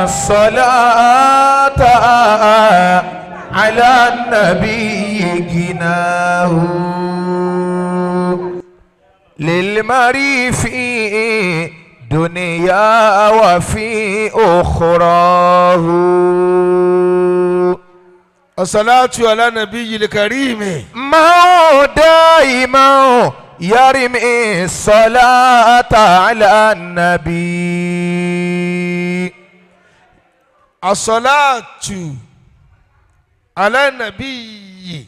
الصلاة على النبي جناه للمري في دنيا وفي أخراه. الصلاة على النبي الكريم. ما دائما يرمي الصلاة على النبي. الصلاة على النبي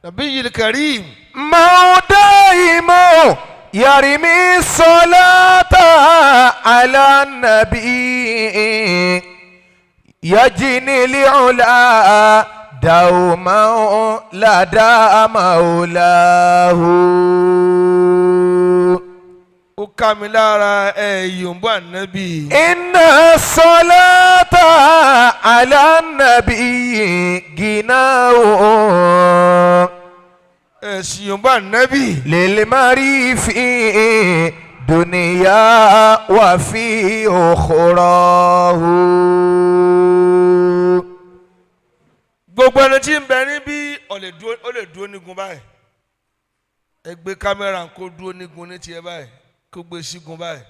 نبي الكريم. ما دائما يرمي الصلاة على النبي يجني العلا دوما لدى مولاه. Ó ká mi lára ẹ yòǹbó ànábì. إن الصلاة على النبي غناء Ẹ sì yòǹbó ànábì. للمرء في دنيا وفي أخراه. Gbogbo ẹni tí ń bẹ níbí ó lè dúró, ó lè dúró nígun báyìí. Ẹ gbé kámẹ́rà kó dúró nígun ní tiẹ̀ báyìí, kó gbé sígun báyìí.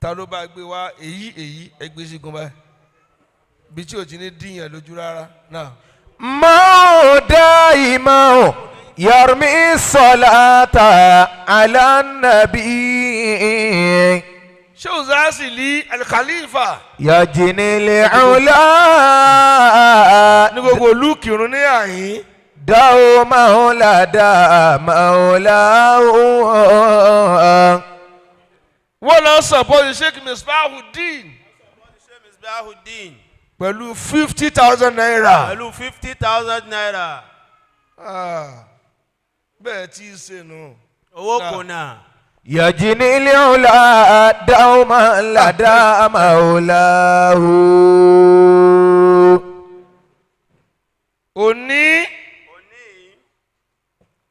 Ta ló bá gbé wá? Èyí ẹ gbé sígun báyìí, bí tí ò ti ní díyàn lójú rárá náà. ما دائما يرمي الصلاة على النبي Ṣé Ozazili Al-Khalifa يجني العلا ní gbogbo ìlú Kìrun ní àyín. دوما لدى مولاه. Wọ́n lọ sọ̀pọ̀ Sheikh Misbahudeen Misbahudeen pẹ̀lú 50,000 naira. Pẹ̀lú 50,000 naira. Ah, bẹ́ẹ̀ tí í ṣe nù. Owó Náà. kò náà. يجني العلا دوما لدى مولاه. Òní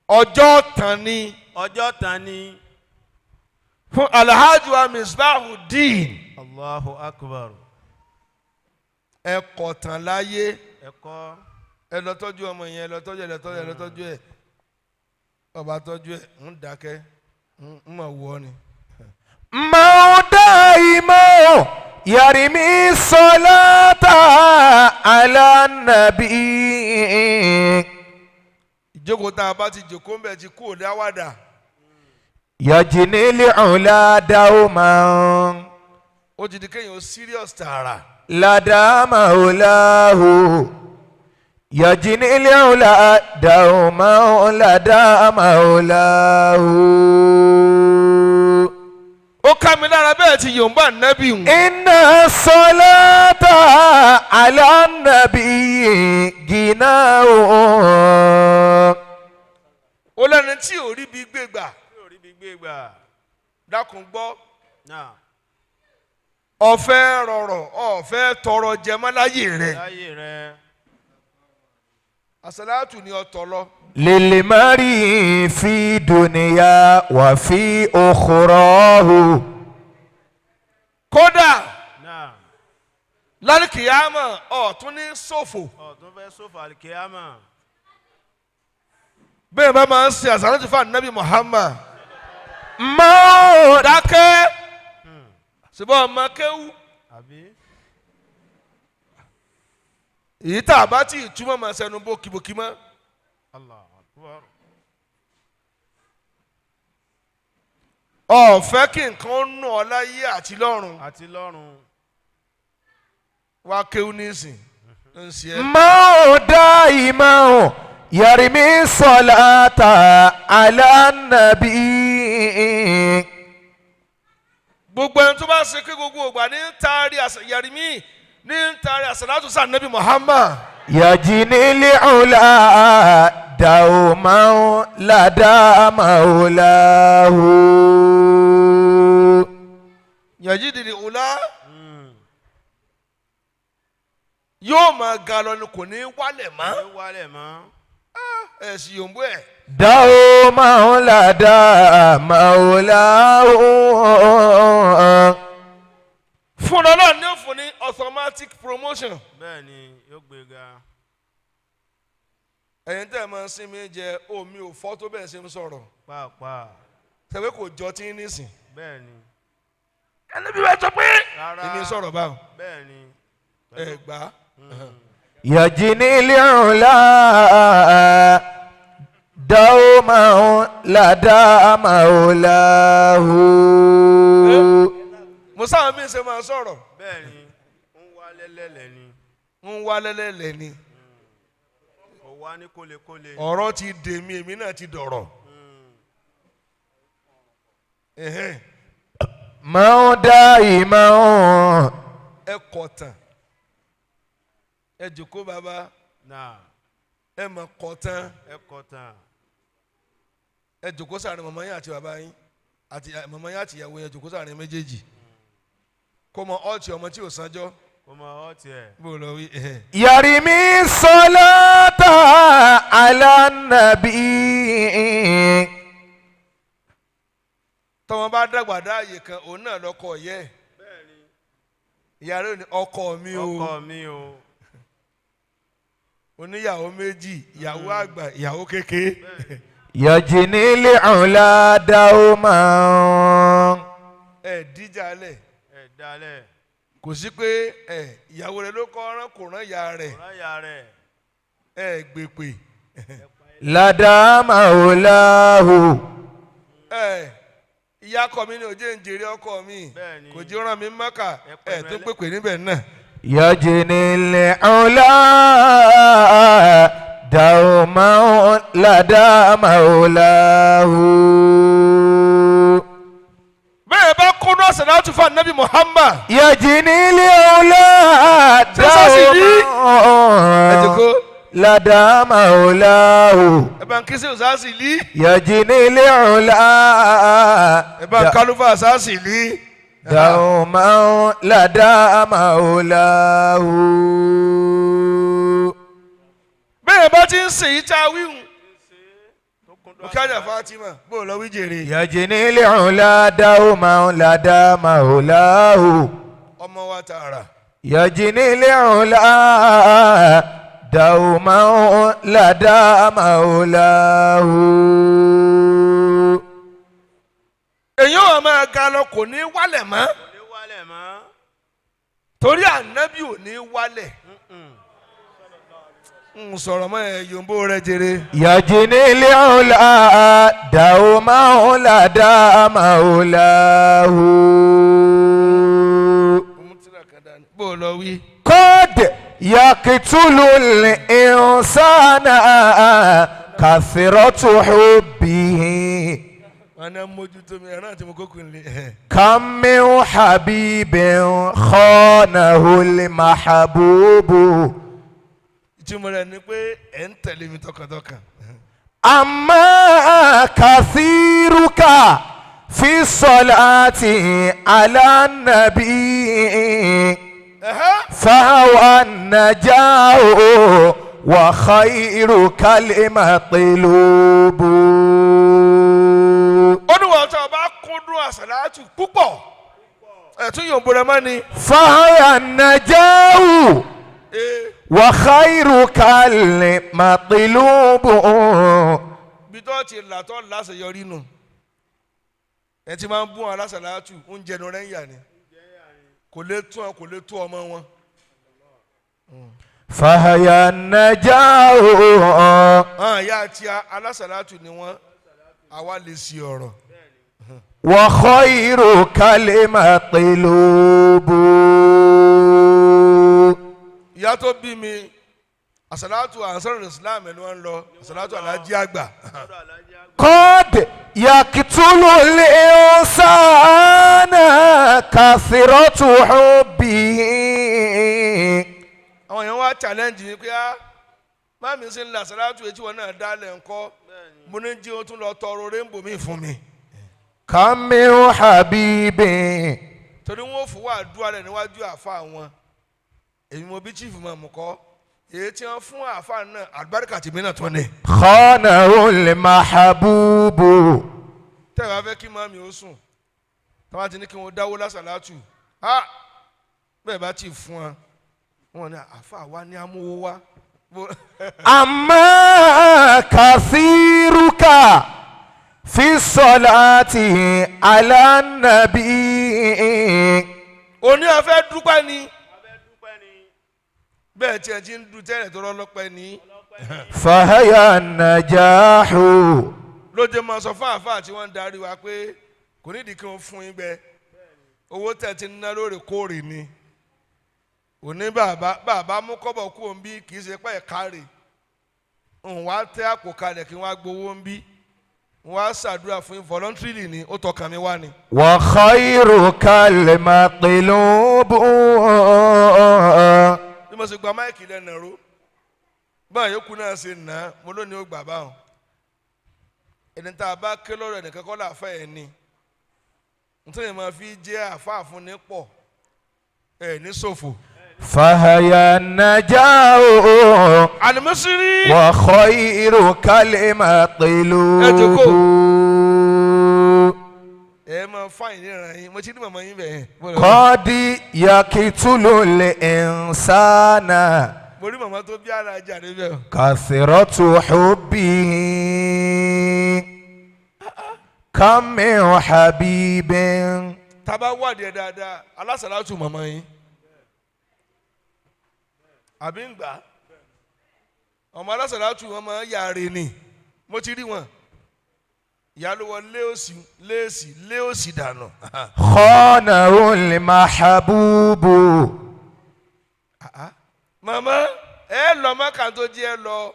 ọjọ́ tán ni Ọjọ́ tán ni. fún Alhaji wa Misbahudeen. Allahu Akbar. Ẹ kọ̀ tán láyé. Ẹ̀kọ́. Ẹ lọ tọ́jú ọmọ yẹn, ẹ lọ tọ́jú ẹ, lọ tọ́jú ẹ, lọ tọ́jú ẹ. Ọba tọ́jú ẹ ń dákẹ́ ń mọ̀ wọ́ ni. ما دائما يرمي الصلاة على النبي Ìjókòó tá a bá ti jòkó ń bẹ̀ ti kú òde àwàdà. يجني العلا دوما Ó ti di kéèyàn serious tààrà. لدى مولاه يجني العلا دوما لدى مولاه. Ó ká mi lára bẹ́ẹ̀ ti yòǹbá nẹ́bí hùn. إن الصلاة على النبي غناء Ó lẹ́ni tí ò rí bí gbé gbà. Tí ò rí bí gbé gbà. Dákun gbọ́. Náà. Ọ̀fẹ́ rọrọ̀, ọ̀fẹ́ tọrọ jẹmọ́ láyé rẹ̀. Láyé rẹ̀. Àsàlátù ni ọ̀tọ̀ lọ. للمرء في دنيا وفي أخراه. Kódà Náà. lálùkìyàmọ̀ ọ̀tún ní ṣòfò. Ọ̀tún fẹ́ sófò àlìkíyàmà. Bẹ́ẹ̀ bá máa ń ṣe àsàlátù fún Ànábì Muhammad. ما Dákẹ́ ṣùgbọ́n ọmọ kéwú. Àbí? Èyí tá a bá tí ì túmọ̀ máa ṣẹnu bó kìbòkì mọ́. Allahu Akbar. Ọ̀fẹ́ kí nǹkan ó nù ọ́ láyé àti lọ́run. Àti lọ́run. Wá kéwú nísìn ló ń ṣe ẹ́. ما دائما يرمي الصلاة على النبي Gbogbo ẹni tó bá ṣe pé gbogbo ògbà ní ń taari yàrá mi ní ń taari àsàlátù sí Ànábì Muhammad. يجني العلا دوما لدى مولاه. Yàjídìrì ọ̀la yóò máa ga lọ ni, kò ní wálẹ̀ mọ́. Ẹ wálẹ̀ mọ́. Ẹ̀ sì yòǹbó ẹ̀. دوما لدى مولاه. Fún Ọlọ́run ní òfin ní automatic promotion. Bẹ́ẹ̀ ni, yóò gbé ga. Ẹ̀yin tẹ́ ẹ máa ń sinmi jẹ omi ò fọ́ tó bẹ́ẹ̀ ṣe ń sọ̀rọ̀. Pàápàá. Ṣẹ̀wé kò jọ tí ń nísìn. Bẹ́ẹ̀ ni. Ẹni bí wọ́n sọ pé Rárá. èmi sọ̀rọ̀ báwọn. Bẹ́ẹ̀ ni. Ẹ gbà á. يجني العلا دوما لدى مولاه. Mo sáwọn mi ṣe máa sọ̀rọ̀. Bẹ́ẹ̀ ni, ń wá lẹ́lẹ́lẹ́ ni. Ń wá lẹ́lẹ́lẹ́ ni. Kò wá ní kólekóle. Ọ̀rọ̀ ti dèmi, èmi náà ti dọ̀rọ̀. Ẹ̀hẹ́n. من دائما Ẹ kọ̀ tán, ẹ jòkó bàbá. Náà. Ẹ mọ̀ kọ̀ tán. Ẹ kọ̀ tán. Ẹ jòkó sàárín màmá yín àti bàbá yín àti màmá yín àti ìyàwó yín, ẹ jòkó sàárín méjèèjì kó mọ ọtí ọmọ tí ò sanjọ́. Kò mọ ọtí ẹ̀. Bó lọ wí. Ẹ̀hẹ́n. يرمي الصلاة على النبي. Tọmọ bá dàgbà dáàyè kan, òun náà lọkọ yẹ ìyá rẹ ní ọkọ mi o. Ọkọ mi o. Oníyàwó méjì, ìyàwó àgbà, ìyàwó kékeré. يجني العلا دوما. Ẹ díjà lẹ. Ẹ dalẹ̀. Kò sí pé ẹ ìyàwó rẹ ló kọ́ ọ̀rán kò rán ìyá rẹ. Ọ̀ráyà rẹ̀. Ẹ gbèpè. لدى مولاه. Ẹ ìyá ọkọ mi ni ò jẹ́ ń jèrè ọkọ mi. Bẹ́ẹ̀ni. Kò jẹ́ ràn mí mọ́kà. Ẹ ẹ pẹ̀lú tó pèpè níbẹ̀ náà. يجني العلا دوما لدى مولاه. Bẹ́ẹ̀ bá kúndùn àsàlátù fún anabi Muhammad. يجني العلا Sẹ́sọ́sì yìí. Ẹ دوما jòkó. لدى مولاه. Ẹ bá ń kí sí òsásì lí. يجني العلا Ẹ bá ń kálúfà sásì lí. دوما لدى مولاه. Bẹ́ẹ̀ bá ti ń sè yí tá a wíhun. Òkè Fatima bó o lọ wí jèrè. يجني العلا دوما لدى مولاه. Ọmọ wa tààrà. يجني العلا دوما لدى مولاه. Èyí ò máa ga lọ, kò ní wálẹ̀ mọ́. Kò ní wálẹ̀ mọ́. Torí ànábì ò ní wálẹ̀. N sọ̀rọ̀ mọ́ ẹ yòǹbó rẹ jèrè. يجني العلا دوما لدى مولاه. Bó o lọ wí. قد يقتل الإنسان كثرة حبه. Wọn ní mójútó mi ẹ̀rọ àti mo kókò nílé. كم من حبيب خانه المحبوب. Ìtumọ̀ rẹ̀ ni pé ẹ̀ ń tẹ̀lé mi tọkàntọkàn. أما كثيرك في الصلاة على النبي فهو النجاة وخير المطلوب. Ó ní wọ́n tó o bá kúndùn àsàlátù púpọ̀ ẹ̀ tún yòǹbó rẹ̀ mọ́ ni. فهو النجاة Ee, وخيرك المطلوب. Bí tó ti là tó láṣeyọrí nù, ẹ ti máa ń bún alásàlátù oúnjẹ nu rẹ̀ ń yà ni, kò lè tún ọ, kò lè tún ọmọ wọn. فهي النجاة. Àwọn ìyá àti alásàlátù ni wọ́n àwa lè sí ọ̀rọ̀. وخيرك المطلوب. Ìyá tó bí mi, àsàlátù Ansarul Islam ẹni wọ́n ń lọ àsàlátù alájí àgbà. قد يقتل الإنسان كثرة حبه. Àwọn èèyàn wá challenge mi pé á má mi sí ń la àsàlátù etí wọn náà dálẹ̀ ńkọ́, mo ní jí o tún lọ tọrọ rainbow mi fún mi. كم من حبيب. Torí wọn ò fowó àdúrà rẹ níwájú àfa wọn, èmi mo bí chief mọ̀ kọ́ èyí tí wọ́n fún àfa náà, àlùbáríkà tèmi náà tún ni. خانه المحبوب. Tẹ́ ẹ bá fẹ́ kí màmí ó sùn, táwọn ti ní kí wọ́n dáwó lásàlátù, ha, Bẹ́ẹ̀ bá ti fún wa, wọn ní àfa wa ní amówó wá. أما كثيرك في الصلاة على النبي. Òní afẹ́ dúpẹ́ ni. Bẹ́ẹ̀ tí ẹ ti ń du tẹ́lẹ̀ tó rọ́lọ́pẹ́ ni. فهي النجاح. Lóde máa sọ fún àáfàá tí wọ́n ń darí wa pé kò nídìí kí wọ́n fún yín gbẹ owó tẹ̀ ti ń ná lóòrèkóòrè ni. Òní bàbá bàbá mú kọ́bọ̀ kú òun bí kì í ṣe pẹ́ kárè òun wá tẹ́ àpò kalẹ̀ kí wọ́n á gbowó ń bí wọ́n á ṣàdúrà fún yín voluntarily ni ó tọkàn mi wá ni. وخيرك المطلوب. Bí mo ṣe gba mic lẹ́nu ẹ̀rọ báyìí yòókù náà ṣe nà á mo lónìí ó gbà báwọn ẹni tá a bá ké lọ́rọ̀ ẹnìkan kọ́ làáfà ẹ̀ ni nítorí máa fi jẹ́ àáfàá fún ní pọ̀ ẹ̀ ní ṣòfò. فهي النجاة. Àlùmọ́sírí. وخيرك المطلوب. Ẹ máa fáyìn níran yín, mo ti ní màmá yín bẹ̀ yẹn. قد يقتل الإنسان Mo rí màmá tó bí ara ajá níbẹ̀ o. كثرة حبه. كم من حبيب. Tá a bá wádìí ẹ dáadáa, alásàlátù màmá yín àbí ń gbà ọmọ alásàlátù wọn máa ń yàrá ni. Mo ti rí wọn ìyá ló wọ léòsì léèsì léòsì dànù. خانه المحبوب. Màmá ẹ lọ mọ́kà tó jẹ́ ẹ lọ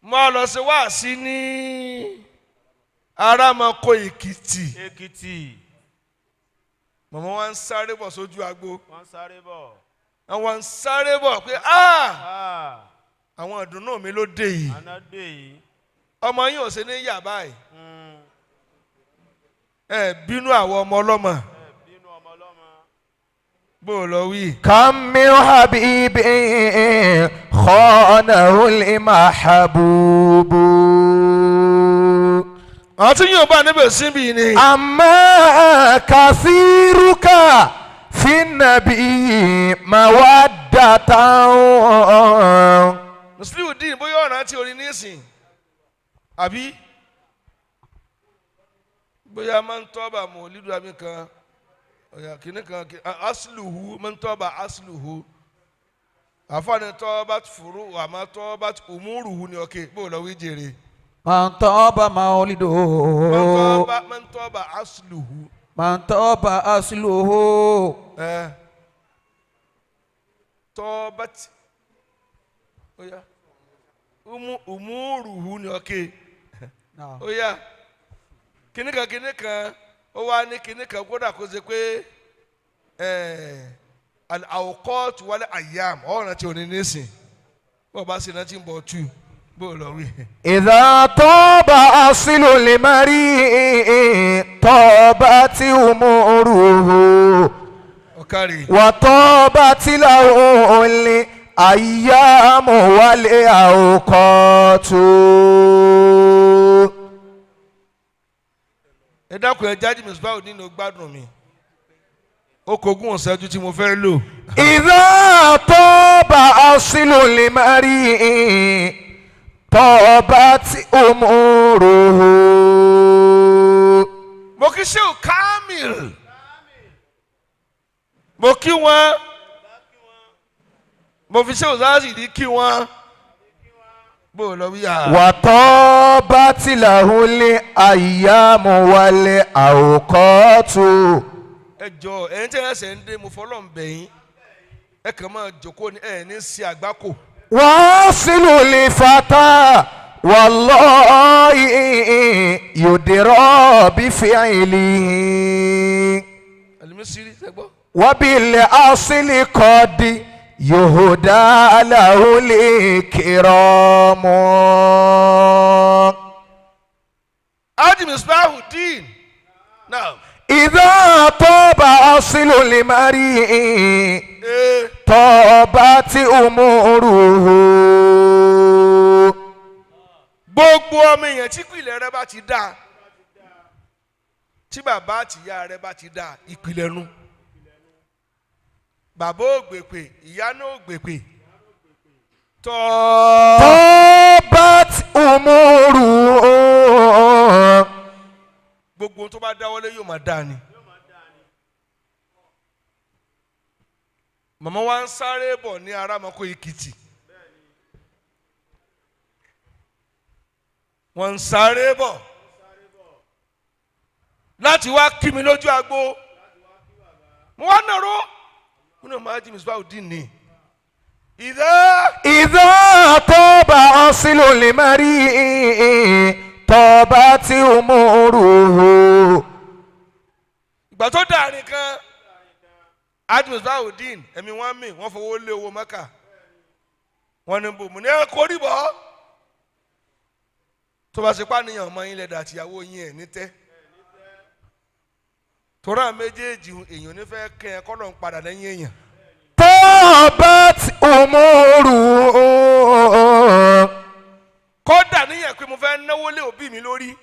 mọ́ lọ sí wáàsí ní Aramako Èkìtì. Èkìtì. Màmá wa ń sáré bọ̀ sójú agbo. Wọ́n sáré bọ̀. Àwọn ń sáré bọ̀ pé "Ah, Ah, àwọn ìdùnnú mi ló dé yìí." Àná dé yìí. Ọmọ yín ò ṣe ní yà báyìí. Ẹ bínú àwọn ọmọ ọlọ́mọ. Ẹ bínú ọmọ ọlọ́mọ. Bó o lọ wí. كم من حبيب خانه المحبوب. Àwọn tí yóò bá níbẹ̀ síbi ni. أما كثيرك في النبي مودة. Musliudeen bóyá ọ̀ràn tí orin nísìn àbí bóyá máa ń tọ́ba mọ̀ lídùú àmì kan ọ̀yà kìíní kan asluhu máa ń tọ́ba asluhu àfọ̀nì tọ́ba furu àmọ́ tọ́ba umuruhu ni ọ̀kẹ́ bó lọ wí jèrè. من طاب مولده. Máa ń tọ́ba asluhu. من طاب أصله. Ẹ tọ́ba tí ọ̀yà umuruhu ni ọ̀kẹ́. نعم. Ó yá, kinní kan kinní kan ó wá ní kinní kan kódà kó ṣe pé àwòkọ́ tí wálé àyàm ọ̀ràn tí ò ní nísìn bó o bá sì rántí ń bọ̀ tù bó o lọ rí. إذا طاب أصل المريء طابت أموره. Ọ̀kárì. وطابت له الأيام والأوقات. Ẹ dákun, ẹ jáde Misbah nínú gbádùn mi ó kogún ọ̀sẹ́jú tí mo fẹ́ lò. إذا طاب أصل المريء طابت أموره. Mo kí Shehu Kamil, mo kí wọn, mo fi Shehu Zazidi kí wọn bó o lọ wí yà. وطابت له الأيام والأوقات. Ẹ jọ, ẹ̀yin tí ẹ ṣẹ̀ ń dé, mo fọlọ́ ń bẹ̀ yín, ẹ kàn máa jókòó ní ẹ ní sí àgbákò. واصل الفتى والله يدرى بفعله. Alimisiri ṣẹgbọ́. وبالأصل قد يهدى له الكرام. Adi Misbahudeen now. إذا طاب أصل المريء Ee. طابت أموره. Gbogbo ọmọ èèyàn tí ìpìlẹ̀ rẹ bá ti dáa, tí bàbá àtìyá rẹ bá ti dáa, ìpìlẹ̀ nu. Bàbá ò gbèpè, ìyá náà ò gbèpè. Tọ́ طابت أموره gbogbo tó bá dáwọ́lé yóò máa dáa ni. Màmá wa ń sáré bọ̀ ní Arámọkó Èkìtì. Wọ́n ń sáré bọ̀ láti wá kí mi lójú agbo. Mo wá nàró, mo ní ọmọ Haji Misbahudeen ni. Ìdá إذا طاب أصل المريء طابت أموره ìgbà tó dàrin kan, Haji Misbahudeen ẹ̀mí wọ́n mì, wọ́n fowó lé owó Mẹ́kà. Wọ́n ní bò mo ní ẹ kórìí bọ́. Tó bá ṣe pàníyàn ọmọ yín lẹ́dà àtìyàwó yín ẹ̀ ní tẹ́. Torí àwọn méjèèjì èèyàn ní fẹ́ kẹ́ ẹ kọ́ ló ń padà lẹ́yìn èèyàn. طابت أموره Kọ́dà níyàn pé mo fẹ́ náwó lé òbí mi lórí.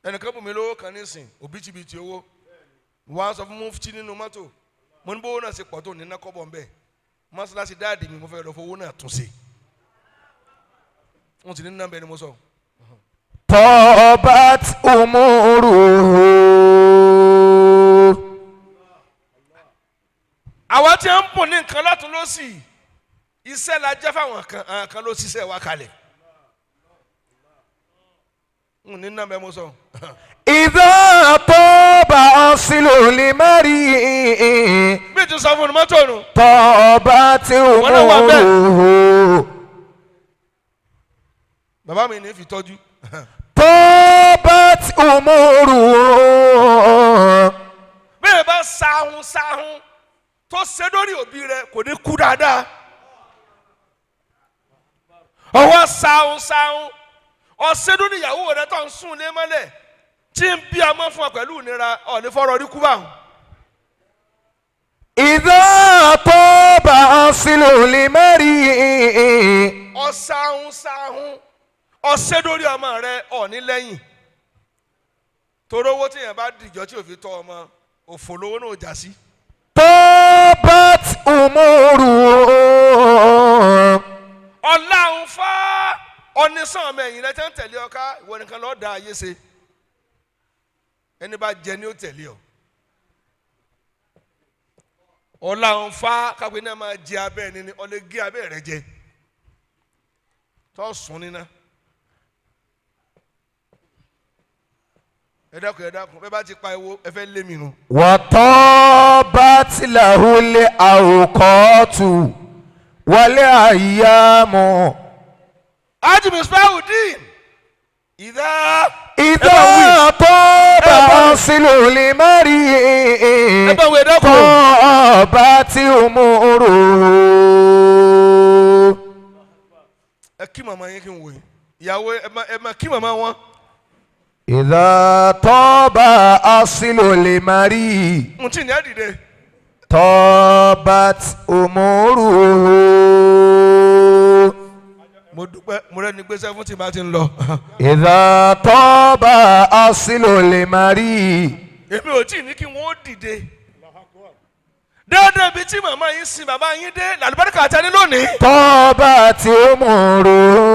Ẹnìkan bù mí lówó kan nísìn, òbítíbitì owó. Wọ́n á sọ fún mufti nínú mọ́tò. Mo ní bówó náà ṣe pọ̀ tó ní nákọ́bọ̀ ńbẹ̀. Mọ́ṣáláṣí dáàdì mi mo fẹ́ lọ fowó náà tún ṣe. Wọ́n ti ní nọ́mbà ẹni mo sọ. طابت أموره Àwa tí ń bùn ní nǹkan látún lọ́sì, iṣẹ́ la jẹ́ fáwọn kan, àwọn kan ló ṣiṣẹ́ wa kalẹ̀. N ní nọ́mbà ẹni mo sọ. إذا طاب أصل المريء Bí ti sọ fún mi mọ́tò nù. طابت náà wà bẹ́ẹ̀. أموره Bàbá mi ní fi tọ́jú. طابت أموره Bẹ́ẹ̀ bá sahun sahun tó ṣe lórí òbí rẹ kò ní kú dáadáa. Ọwọ́ sahun sahun ọ̀ṣẹ́ lórí ìyàwó rẹ tó ń sùn lé mọ́lẹ̀ tí ń bí ọmọ fún ọ pẹ̀lú ìnira ọ̀ní fọ́rọ̀ rí kú báwọn. إذا طاب أصل المريء Ọ̀sahun sahun ọ̀ṣẹ́ lórí ọmọ rẹ ọ̀ní lẹ́yìn. Torí owó tí èèyàn bá dìjọ́ tí ò fi tọ́ ọmọ òfò lówó náà já sí. طابت أموره Ọ̀làhùn fá ọ̀nísàn ọmọ ẹ̀yìn rẹ tẹ́ ń tẹ̀lé ọ ká, ìwọ nìkan lọ́ọ́ da ayé ṣe. Ẹni bá jẹ ni ó tẹ̀lé ọ. Ọ̀làhùn fá kápẹ́ náà máa jẹ abẹ́ ẹni ni ọ̀lẹ́ gé abẹ́ rẹ jẹ tọ́ sùn níná. Ẹ dákun, ẹ dákun, bẹ́ẹ̀ bá ti pa ewo ẹ fẹ́ lé mi nu. وطابت له الأوقات والأيام Haji Misbahudeen ìdá إذا طاب أصل المريء ẹ bá wo ẹ dákun. طابت أموره Ẹ kí màmá yín kí n wò yín, ìyàwó ẹ má kí màmá wọn. إذا طاب أصل المريء Mo tí ní àdìde. طابت أموره Mo dúpẹ́ mo rẹ́ni gbé sẹ́fún tí màá ti ń lọ. إذا طاب أصل المريء Èmi ò tí ì ní kí wọ́n ó dìde. Déédéé ibi tí màmá yín sin bàbá yín dé làlùbáríkà àti ẹni lónìí. طابت أموره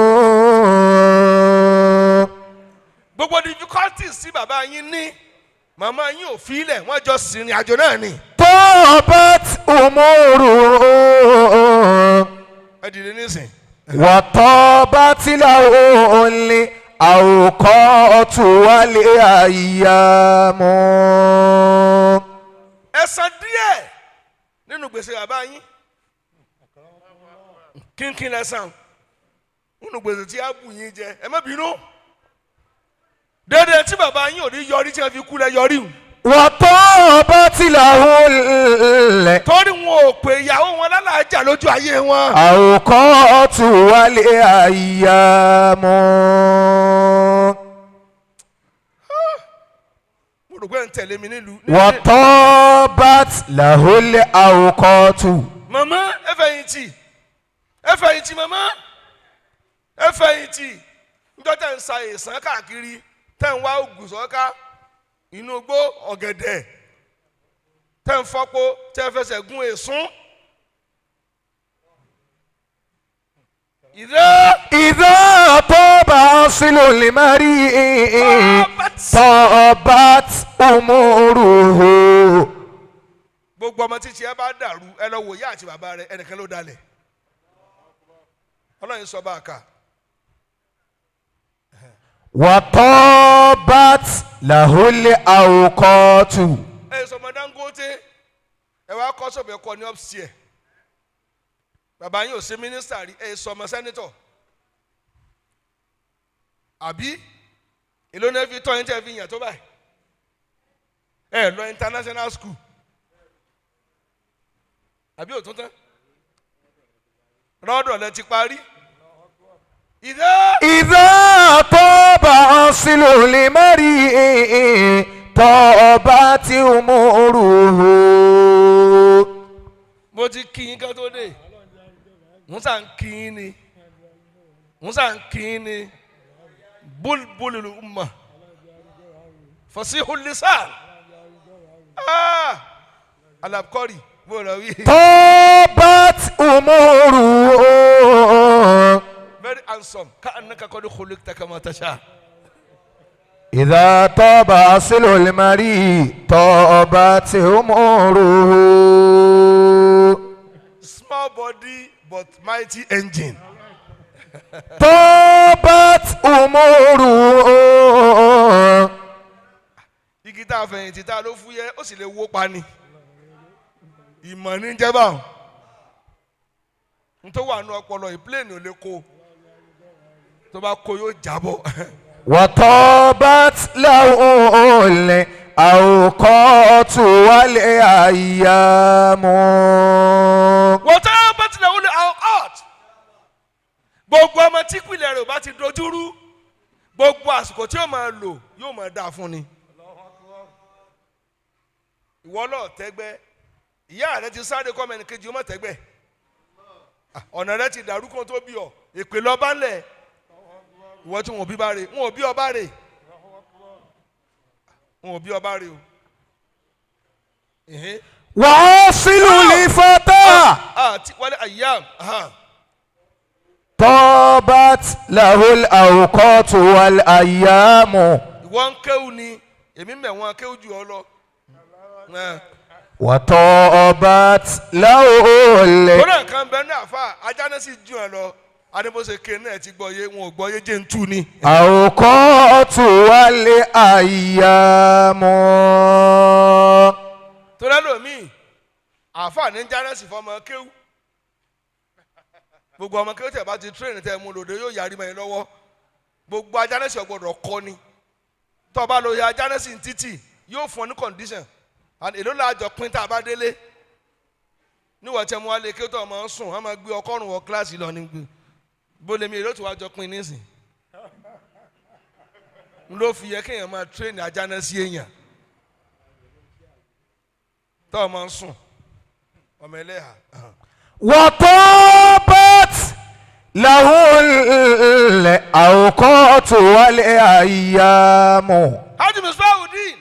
Gbogbo difficulties tí bàbá yín ní, màmá yín ò fi ilẹ̀, wọ́n jọ sìnrìn àjò náà ni. طابت أموره Ẹ dìde nísìn. وطابت له الأوقات والأيام Ẹ san díẹ̀ nínú gbèsè bàbá yín. Kínkín lẹ san nínú gbèsè tí a bù yín jẹ, ẹ má bínú. Déédéé tí bàbá yín ò ní yọrí tí wọ́n fi kú lẹ yọrí o. وطابت له Torí wọn ò pè ìyàwó wọn lálàájà lójú ayé wọn. الأوقات والأيام Mo rò pé ń tẹ̀lé mi nílùú. وطابت له الأوقات Màmá ẹ fẹ̀yìntì, ẹ fẹ̀yìntì, màmá ẹ fẹ̀yìntì. Níjọ́ tẹ̀ ń sa èsán káàkiri, tẹ̀ ń wá ògùn sọ́ká inú igbó ọ̀gẹ̀dẹ̀, Tẹ́ ń fọ́pọ́ tẹ́ fẹsẹ̀ gún èsún. Ìdá إذا طاب أصل المريء طابت أموره. Gbogbo ọmọ títí ẹ bá dàrú, ẹ lọ wò ìyá àti bàbá rẹ, ẹnìkan ló dalẹ̀. Ọlọ́run sọ bá a kà. وطابت له الأوقات. Ẹ sọ ọmọ Dangote, ẹ wá kọ́ sọ̀bù ẹ̀kọ́ ní upstairs. Bàbá yín ò sí mínísítà rí, ẹ sọ ọmọ sẹ́nítọ̀. Àbí èló ní ẹ fi tọ́ yín tẹ́ fi yàn tó báyìí? Ẹ lọ international school. Àbí òtún tán? Rọ́dọ̀ lẹ ti parí. Ìdá. إذا طاب أصل المريء طابت أموره. Mo ti kí yín ká tó dé. Musa ń kí yín ni, Musa ń kí yín ni. Bulbulul umma, fasihul lisan, ah, alabkori mo rọ wí. طابت أموره. Very handsome, ka annaka qad khuliqta kama tasha. إذا طاب أصل المريء طابت أموره. Small body but mighty engine. طابت أموره. Igi tá a fẹ̀yìntì tá a ló fúyẹ́, ó sì lè wó pa ni. Ìmọ̀ ní jẹ́ báwọn. N tó wà nù ọpọlọ yìí, plane ò lè kó, tó bá kó yóò jábọ́. وطابت له الأوقات والأيام. Wọ́n tó bá tilẹ̀ wọlé out. Gbogbo ọmọ tí ìpìlẹ̀ rẹ̀ ò bá ti dojúrú, gbogbo àsìkò tí yóò máa lò yóò máa dáa fún ni. Ìwọ lọ tẹ́gbẹ́, ìyá rẹ ti sáré kọ́ mẹ́rin kejì, ó má tẹ́gbẹ́. Ọ̀nà rẹ ti dàrú kó tó bí ọ, èpè lọ bá ń lẹ̀. Ìwọ tí wọn ò bí bá rè, wọn ò bí ọba rè, wọn ò bí ọba rè o. Ẹ̀hẹ́n. وأصل الفتى Àti wálé àyàm. طابت له الأوقات والأيام. Ìwọ ń kéwù ni, èmi mẹ̀wọ̀n kéwù jù ọ lọ. وطابت له Kódà kan bẹ ní àfa ajá náà sì jù ẹ lọ. Adébóse ké náà ti gbọ́ yé, wọn ò gbọ́ yé, jẹ́ ń tú ni. الأوقات والأيام. Torí ẹlòmíì àfa ní jánẹ́sì fọmọ kéwù. Gbogbo ọmọ kéwù tẹ̀ bá ti tírèèni tẹ̀ mú lòdì yóò yarí mọ́ ẹ lọ́wọ́. Gbogbo ajánẹ́sì ọgbọ́dọ̀ kọ́ ni. Tọ́ bá lo ya ajánẹ́sì ní títì yóò fún ọ ní condition. And èló la jọ pín tá a bá délé? Níwọ̀n tí mo wá lé kéwù tó ọmọ ń sùn, wọ́n máa gbé ọkọ́rùn wọ kíláàsì lọ ní gbé. Bó lèmi èló tí wàá jọ pín nísìn? N ló fi yẹ kéèyàn máa tírèèni ajánẹ́sì èèyàn. Tọ́ ọmọ ń sùn, ọmọ ẹlẹ́hà. وطابت له الأوقات والأيام. Hajj Misbahudeen,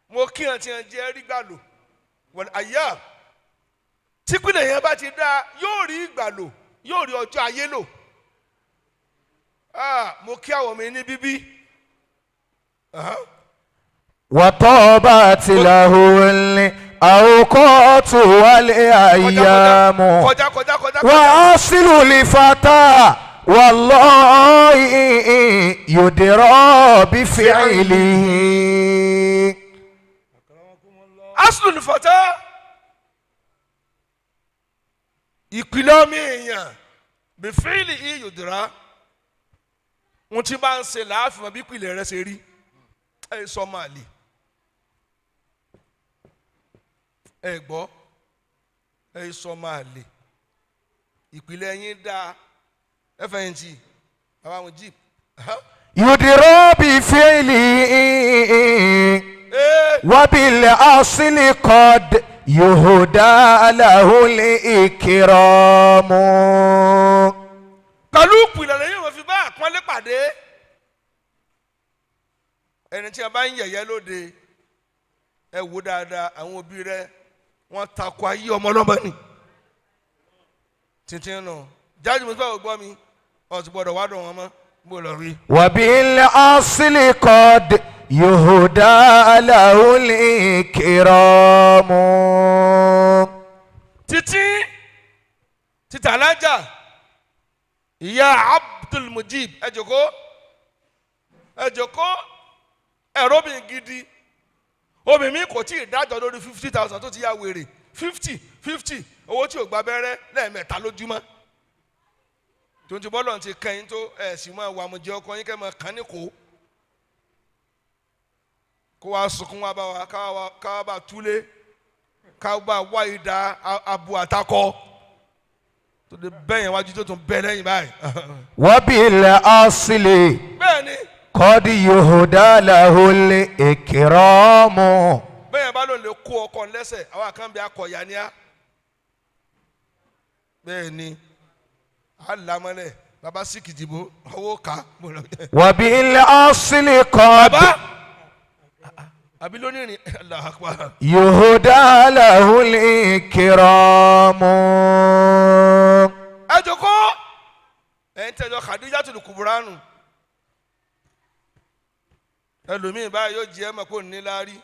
mo kí hàn tí hàn jẹ́ rí gbà lò wal ayyam. Típìlẹ̀ yẹn bá ti dá, yóò rí ìgbà lò, yóò rí ọjọ́ ayé lò. Ah, mo kí àwọn mi ní bíbí. وطابت له الأوقات والأيام. Kọjá kọjá kọjá kọjá. وأصل الفتى والله يدرى بفعله. Aslul fata, ìpìlẹ̀ ọmọ èèyàn, bìfíìlì iyùdìrá, wọn ti bá ń ṣe láàfin bí ìpìlẹ̀ rẹ ṣe rí. Ẹ sọ máa lè ẹ gbọ́, ẹ sọ máa lè ìpìlẹ̀ yín dáa. Ẹ fẹ̀yìntì bàbá wọn jeep. يدرى بفعله Ee. وبالأصل قد يهدى له الإكرام. Pẹ̀lú ìpìlẹ̀ lẹ́yìn wọn fi bá àpọ́nlé pàdé. Ẹni tí a bá ń yẹ̀yẹ́ lóde, Ẹ wo dáadáa, àwọn òbí rẹ wọ́n takò ayé ọmọ ọlọ́mọ ni títí nù jáde. Mo sọ gbọ́ mi, ọ̀ ti gbọ́dọ̀ wá dùn wọn mọ́ mo lọ rí. وبالأصل قد يهدى له الإكرام. Títí títí alájà ìyá Abdul Mujib, ẹ jókòó, ẹ jókòó. Ẹ̀rọ obìnrin gidi, obìnrin mi kò tí ì dájọ́ lórí 50,000 tó ti yá wèrè, 50 50, owó tí ò gba abẹ́rẹ́ lẹ́ẹ̀mẹ́ta lójúmọ́, tó ń ti bọ́lọ̀ ti kẹ́yìn tó ẹ̀ sì máa wà mọ̀jẹ́ ọkọ yín kẹ́ máa kàn ní kó kó wa sunkún wa bá wa káwa bá túlé, káwa bá wá ìdá abo àtakọ tó lè bẹ́yẹn wájú tó tún bẹ́ lẹ́yìn báyìí. وبالأصل Bẹ́ẹ̀ ni. قد يهدى له الإكرام. Bẹ́ẹ̀ bá lóun lè kó ọkọ lẹ́sẹ̀, àwọn kan bí akọ̀yà ni á. Bẹ́ẹ̀ ni, á lámọ́lẹ̀ baba síkì dìbò owó ká. وبالأصل قد Bàbá àbí lónìí rìn Allahu Akbar. يهدى له الإكرام. Ẹ jókòó, ẹ̀ ń tẹ́jọ́ Khadijatul Kuburanu. Ẹlòmíì báyìí yóò jẹ́ ẹ mọ̀ kó ní láárí,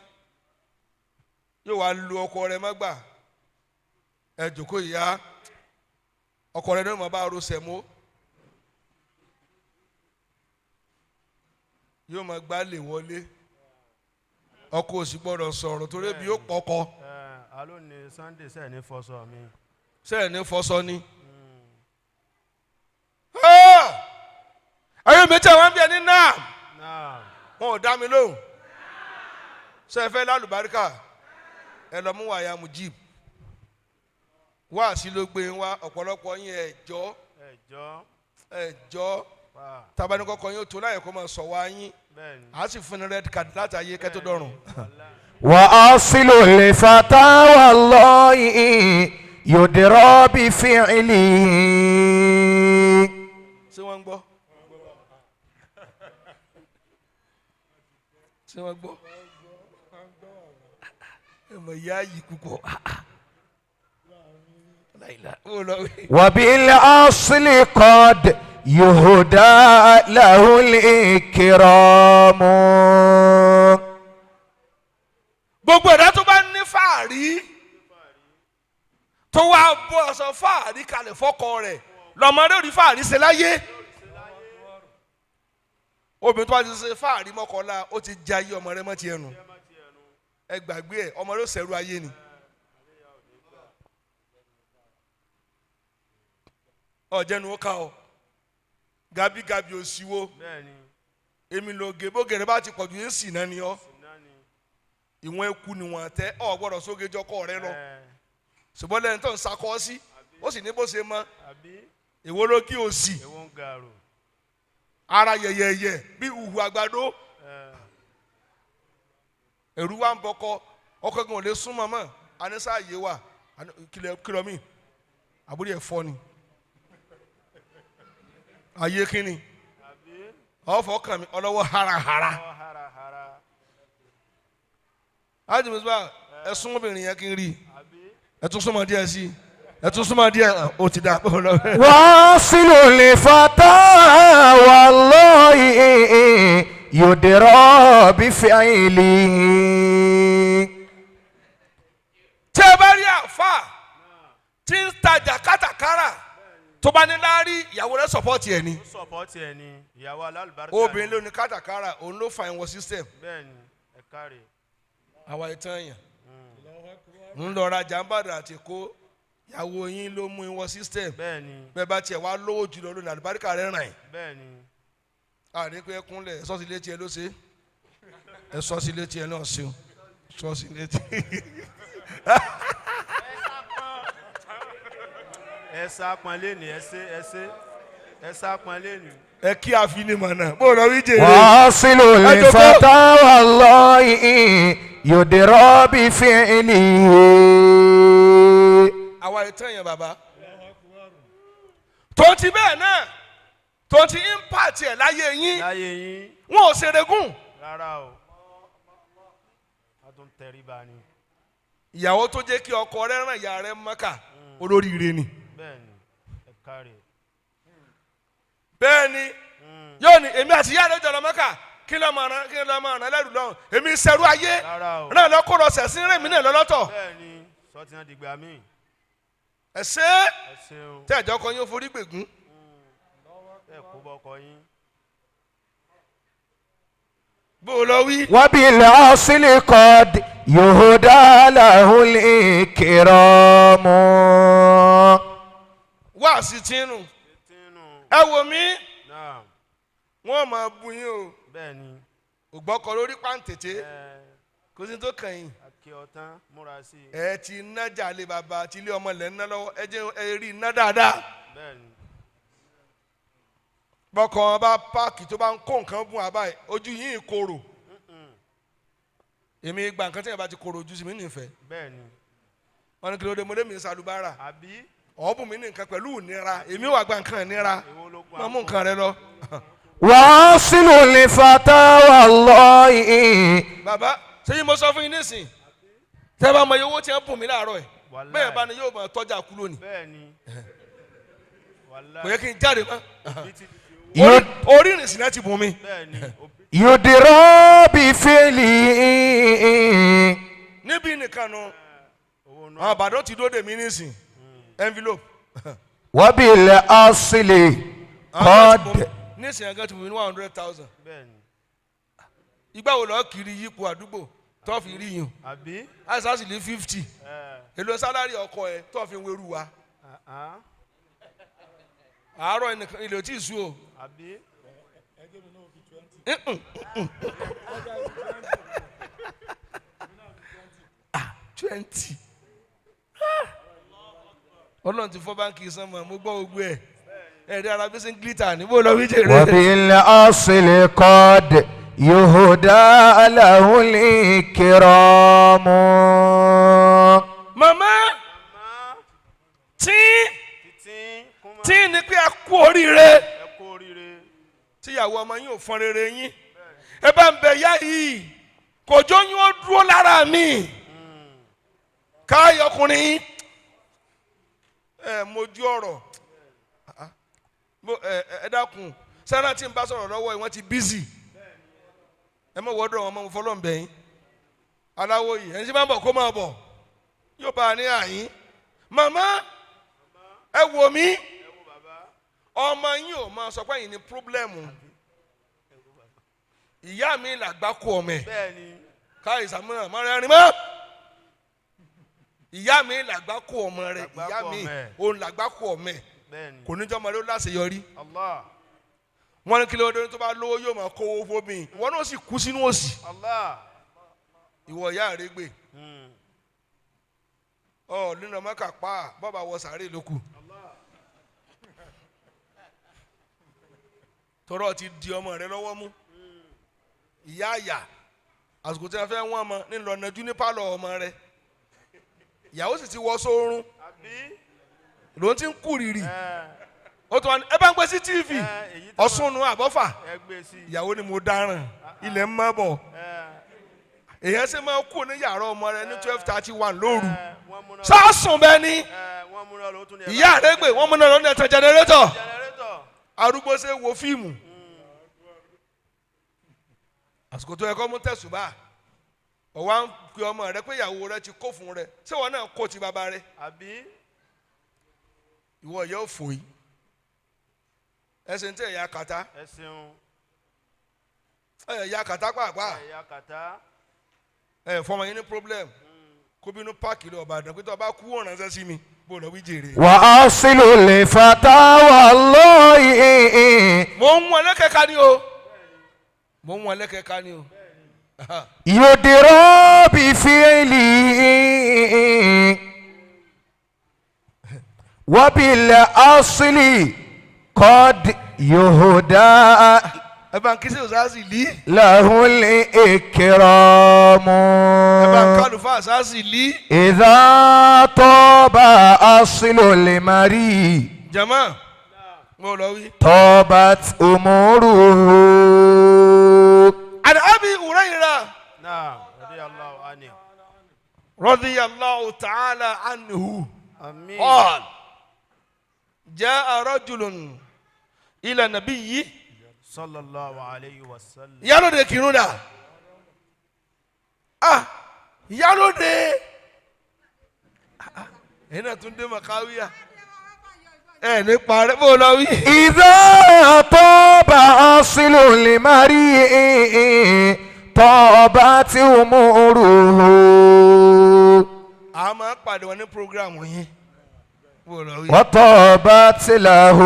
yóò wá lu ọkọ rẹ̀ mọ́gbà. Ẹ jókòó, ìyá ọkọ rẹ̀ ní ọmọ bá ro sẹ̀mó, yóò máa gbá lè wọlé, ọkọ òsì gbọ́dọ̀ sọ̀rọ̀ torí ebi yóò pọkọ. Ẹ alo ní Sunday sẹ́ẹ̀ ní fọṣọ mi. Sẹ́ẹ̀ ní fọṣọ ni. Ayé mi tí àwọn bí ẹni náà Náà. wọn ò dá mi lóhùn. Ṣe é fẹ́ lálùbáríkà? Ẹ lọ mú wàyà Mujib wá sí ló gbé wá. Ọ̀pọ̀lọpọ̀ yín, ẹ jọ̀ọ́. Ẹ jọ. Ẹ jọ̀ọ́. Pa. Tabanikọ́kọ́ yín ó tó láyè kó máa sọ wá yín. Bẹ́ẹ̀ ni. À á sì fún ní red card láti ayé kẹ́tọ́ dọ̀rùn. وأصل الفتى والله يدرى بفعله. Ṣé wọ́n ń gbọ́? Ṣé wọ́n gbọ́? Ẹ mọ̀ ìyá yìí púpọ̀. Láìla ó lọ wí. وبالأصل قد يهدى له الإكرام. Gbogbo ẹ̀dá tó bá ní fàárí, tó wá bọ́ aṣọ fàárí kalẹ̀ fọ́kọ rẹ̀, lọ́mọdé ò ní fàárí ṣe láyé. Obìnrin tó bá ti ṣe fàárí mọ́kànlá, ó ti jẹ ayé ọmọ rẹ̀ mọ́ ti ẹnu. Ẹ gbàgbé ẹ, ọmọ rẹ̀ ó ṣẹ̀rú ayé ni. Ọ̀jẹ̀nu ó ká ọ gabigabi òsìwò. Bẹ́ẹ̀ ni. Èmi lò gèbógèrè bá ti pọ̀jù yín sì náà ni ọ́. Náà ni. Ìwọ̀n eku ni wọ́n tẹ ọ gbọ́dọ̀ sógejọ́ kọ́ rẹ lọ. Ẹ. Ṣùgbọ́n lẹ́ni tó ń sakọ́ sí, ó sì ní bó ṣe mọ. Àbí. Èwo ló kí o sì. Ewo ń gàrò. Ara yẹ̀yẹ̀yẹ̀ bí uhu àgbàdo. Ẹ. Ẹ̀rù wa ń bọkọ, ọkọ gan ò lè súnmọ́ mọ́ anisa yé wa kìlọ̀ mi àbúrò ẹ̀ fọ́ ni ayé kínni. Àbí. Ọ̀fọ̀ kàn mí ọlọ́wọ́ harahara. Ọ harahara. Ájì mùsùlùmá, ẹ sún obìnrin yẹn kí n rí i. Àbí. Ẹ tún súnmọ́ díẹ̀ sí i, ẹ tún súnmọ́ díẹ̀, ó ti dà. واصل الفتى والله يدرى بفعله. Tí ẹ bá rí àáfà tí ń tajà kátàkárà, tó bá ní láárí, ìyàwó rẹ̀ support ẹ̀ ni. Ó support ẹ̀ ni, ìyàwó alálùbáríkà ni. Obìnrin ló ní kátàkárà, òun ló fa ìwọ̀n system. Bẹ́ẹ̀ ni, ẹ káre. Àwa ìtàn yẹn ń lọ rajà ń bàdàn àti kó ìyàwó yín ló mú ìwọ̀n system. Bẹ́ẹ̀ ni. Bẹ́ẹ̀ bá tiẹ̀ wá lówó jùlọ lónìí, àlùbáríkà rẹ̀ ràn yín. Bẹ́ẹ̀ ni. Àní pé kúnlẹ̀ ẹ sọ́ọ̀sì létí ẹ ló ṣe ẹ sọ́ọ̀sì létí ẹ náà ṣeun sọ́ọ̀sì létí. Ẹ sá pọn lẹ́nu, ẹ ṣe, ẹ ṣe, ẹ sá pọn lẹ́nu. Ẹ kí àfinimọ̀ náà bó lọ wí jèrè. واصل الفتى والله يدرى بفعله. Àwa ìtàn yẹn bàbá tó ti bẹ́ẹ̀ náà, tó ti impact ẹ̀ láyé yín. Láyé yín. Wọn ò ṣerégùn. Rárá o. Wọ́n tún tẹríba ni. Ìyàwó tó jẹ́ kí ọkọ rẹ̀ ràn ìyá rẹ̀ Mẹ́kà, olóríire ni. Bẹ́ẹ̀ ni, ẹ káre. Bẹ́ẹ̀ ni, yóò ní èmi àti ìyá rẹ̀ jọ̀lọ̀ Mẹ́kà, kí ló máa ràn, kí ló máa ràn lẹ́rù lọ́hùn, èmi sẹ́rú ayé. Rárá o. Ràn lọ́kọ́ lọ sẹ̀sìn rẹ̀ mí náà lọ́lọ́tọ̀. Bẹ́ẹ̀ ni, sọtí náà dìgbà míì. Ẹ ṣe é. Ẹ ṣeun. Tẹ́ ẹ̀jọ́ kan yóò forí gbègún. Ẹ kó bọ́kọ yín. Bó o lọ wí. وبالأصل قد يهدى له الإكرام. Wá sí tínú. Tínú. Ẹ wò mí. Náà. Wọ́n máa bu yín o. Bẹ́ẹ̀ ni. Ògbọ́kọ lórí pàǹtẹ̀tẹ̀. Ẹ. Kò sí tó kàn yín. Akí ọtán múra sí i. Ẹ ti nájà lé bàbá àti ilé ọmọ lẹ́ ń ná lọ́wọ́, ẹ jẹ́ ẹ rí iná dáadáa. Bẹ́ẹ̀ ni. Bọ́kàn bá páàkì tó bá ń kó nǹkan bùn àbáyé, ojú yín korò. Èmi gba nǹkan tí yẹn bá ti korò ojú sí mi nífẹ̀ẹ́. Bẹ́ẹ̀ ni. Wọn ní kí ló dé, mo lé mi ń salubára. Àbí. Ọ̀bùn mi ní nǹkan pẹ̀lú ìnira, èmi wà gba nǹkan ìnira. Èwo ló kún? Máa mú nǹkan rẹ lọ. وأصل الفتى والله. Bàbá, ṣé mo sọ fún yín nísìn, tẹ́ bá mọ iye owó tí wọ́n bùn mí láàárọ̀ ẹ̀? Wàláì. Bẹ́ẹ̀ bá ní yóò máa tọ́jà kú lónìí. Bẹ́ẹ̀ ni. Wàláì. Kò yẹ kí n jáde mọ́. Bí ti di owó. Orí ìrìnsì náà ti bùn mi. Bẹ́ẹ̀ ni. Òbí. يدرى بفعله. Níbí nìkan nu. Owó Àwọn náà. àbàdàn ti dóde mi nísìn, envelope. وبالأصل Àwọn kan ti bùn قد mí nísìn, àgàn ti bùn mí ní 100,000. Bẹ́ẹ̀ ni. Ìgbà wo lọ́ọ́ kiri yípo àdúgbò tó fi rí yín? Àbí. Àìsàn sì ní 50. Ẹ. Èlò salary ọkọ ẹ tó fi ń wérú wa? Àhán. Àárọ̀ ẹnìkan ilé ò tí ì sú o. Àbí. 20, Ọlọ́run ti fọ́ báńkì sánmọ̀, mo gbọ́ gbogbo ẹ̀ ẹ̀rí ara bí sẹ́ ń glitter ní bó lọ wí jèrè. وبالأصل قد يهدى له الإكرام. Màmá tí Títí kúmọ́. tí ní pé a kú oríire. Ẹ kú oríire. Tíyàwó ọmọ yín ò fọn rere yín, ẹ bá ń bẹ yá yìí, kò jó yín ó dúró lára mi káyọ̀ ọkùnrin yín. Ẹ mojú ọ̀rọ̀. Ẹ ẹ dákun, sẹ́nà tí n bá sọ̀rọ̀ lọ́wọ́ yìí, wọ́n ti busy. Ẹ mọ̀ wọ́dọ̀ wọn mọ̀, mo fọlọ́ ń bẹ̀ yín. Aláwo yìí, ẹni tí bá ń bọ̀ kó máa bọ̀, yóò bá a ní àyín. Màmá, ẹ wò mí, ọmọ yín ò máa sọ pé ẹ̀yin ní problem. Ìyá mi làgbá kó ọmọ ẹ̀. Bẹ́ẹ̀ ni. Káyì sàmúnà má rẹ rìn mọ́. Ìyá mi làgbá kó ọmọ rẹ. Làgbá Ìyá kó mi ọmọ ẹ̀. òun làgbá kó ọmọ ẹ̀. Bẹ́ẹ̀ ni. Kò ní jọ́ ọmọ rẹ ó láṣeyọrí. Allah. Wọn ní kí ló dé, tó bá lówó yóò máa kówó fómi, ìwọ náà sì kú sínú òṣì. Allah. Ìwọ ìyá rẹ gbé ọ nínú ọmọ kà pa bọ́ba wọ sàárè ló kù, tọrọ ti di ọmọ rẹ lọ́wọ́ mú. Ìyá àyà, àsìkò tí wọn fẹ́ wọ́n ọmọ nílò ọ̀nàjú ní pálọ̀ ọmọ rẹ, ìyàwó sì ti wọ sóorun. Àbí. Ló ti ń kú rírì. Ẹ. Ó tún wà ní ẹ bá ń gbé sí TV. Ẹ, èyí tó Ọ̀sùn nu àbọ̀fà. Ẹ gbé sí. Ìyàwó ni mo dáràn, ilẹ̀ ń mọ́ bọ̀. Ẹ. Èèyàn ṣe máa kú ní yàrá ọmọ rẹ ní 12:31 lóru? Ẹ, wọ́n múná. Sásùn bẹ́ẹ̀ ni. Ẹ, wọ́n múná lọ, ó tún ní ẹ bá- Ìyá rẹ gbé wọ́n múná lọ ní ẹ̀tàn generator. Jẹnẹrétọ̀. Arúgbó ṣe wo fíìmù, àsìkò tó yẹ kó mú tẹ̀sùbà, ọ̀wá ń pe ọmọ rẹ pé ìyàwó rẹ ti kó fún rẹ, ṣé wọn náà kó ti bàbá rẹ? Àbí. Ìwọ ìyá òfò yìí, ẹsẹ̀ ń tẹ̀ ẹ̀yà kàtá. Ẹ ṣeun. Ẹ̀yà kàtá pàápàá. Ẹ̀yà kàtá. Ẹ̀ fọmọ yín ní problem, kó bínú páàkì lọ Ìbàdàn pé tó o bá kú, ọ̀ràn ṣẹ́ sí mi, bó lọ wí jèrè. وأصل الفتى والله. Mò ń wọn lẹ́kẹ̀ẹ́ka ni o, mò ń wọn lẹ́kẹ̀ẹ́ka ni o. يدرى بفعله وبالأصل قد يهدى Ẹ bá ń kí sí òsáàsì lí. له الإكرام. Ẹ bá ń kálùfà òsáàsì lí. إذا طاب أصل المريء Jama, mo lọ wí. طابت أموره. Àdá Abi Hurayra. Náà. Radiyallahu anhu. Radiyallahu ta'ala anhu. Àmín. قال جاء رجل إلى النبي Sallallahu alayhi wa sallam. Ìyálóde kìrún dà, ah, ìyálóde. Ah, ah, ẹ̀yin náà tún dé màkàwíyà ẹ̀ nípa rẹ̀ bó lọ wí. إذا طاب أصل المريء طابت أموره. A máa ń pàdé wọn ní programu yín bó lọ wí. وطابت له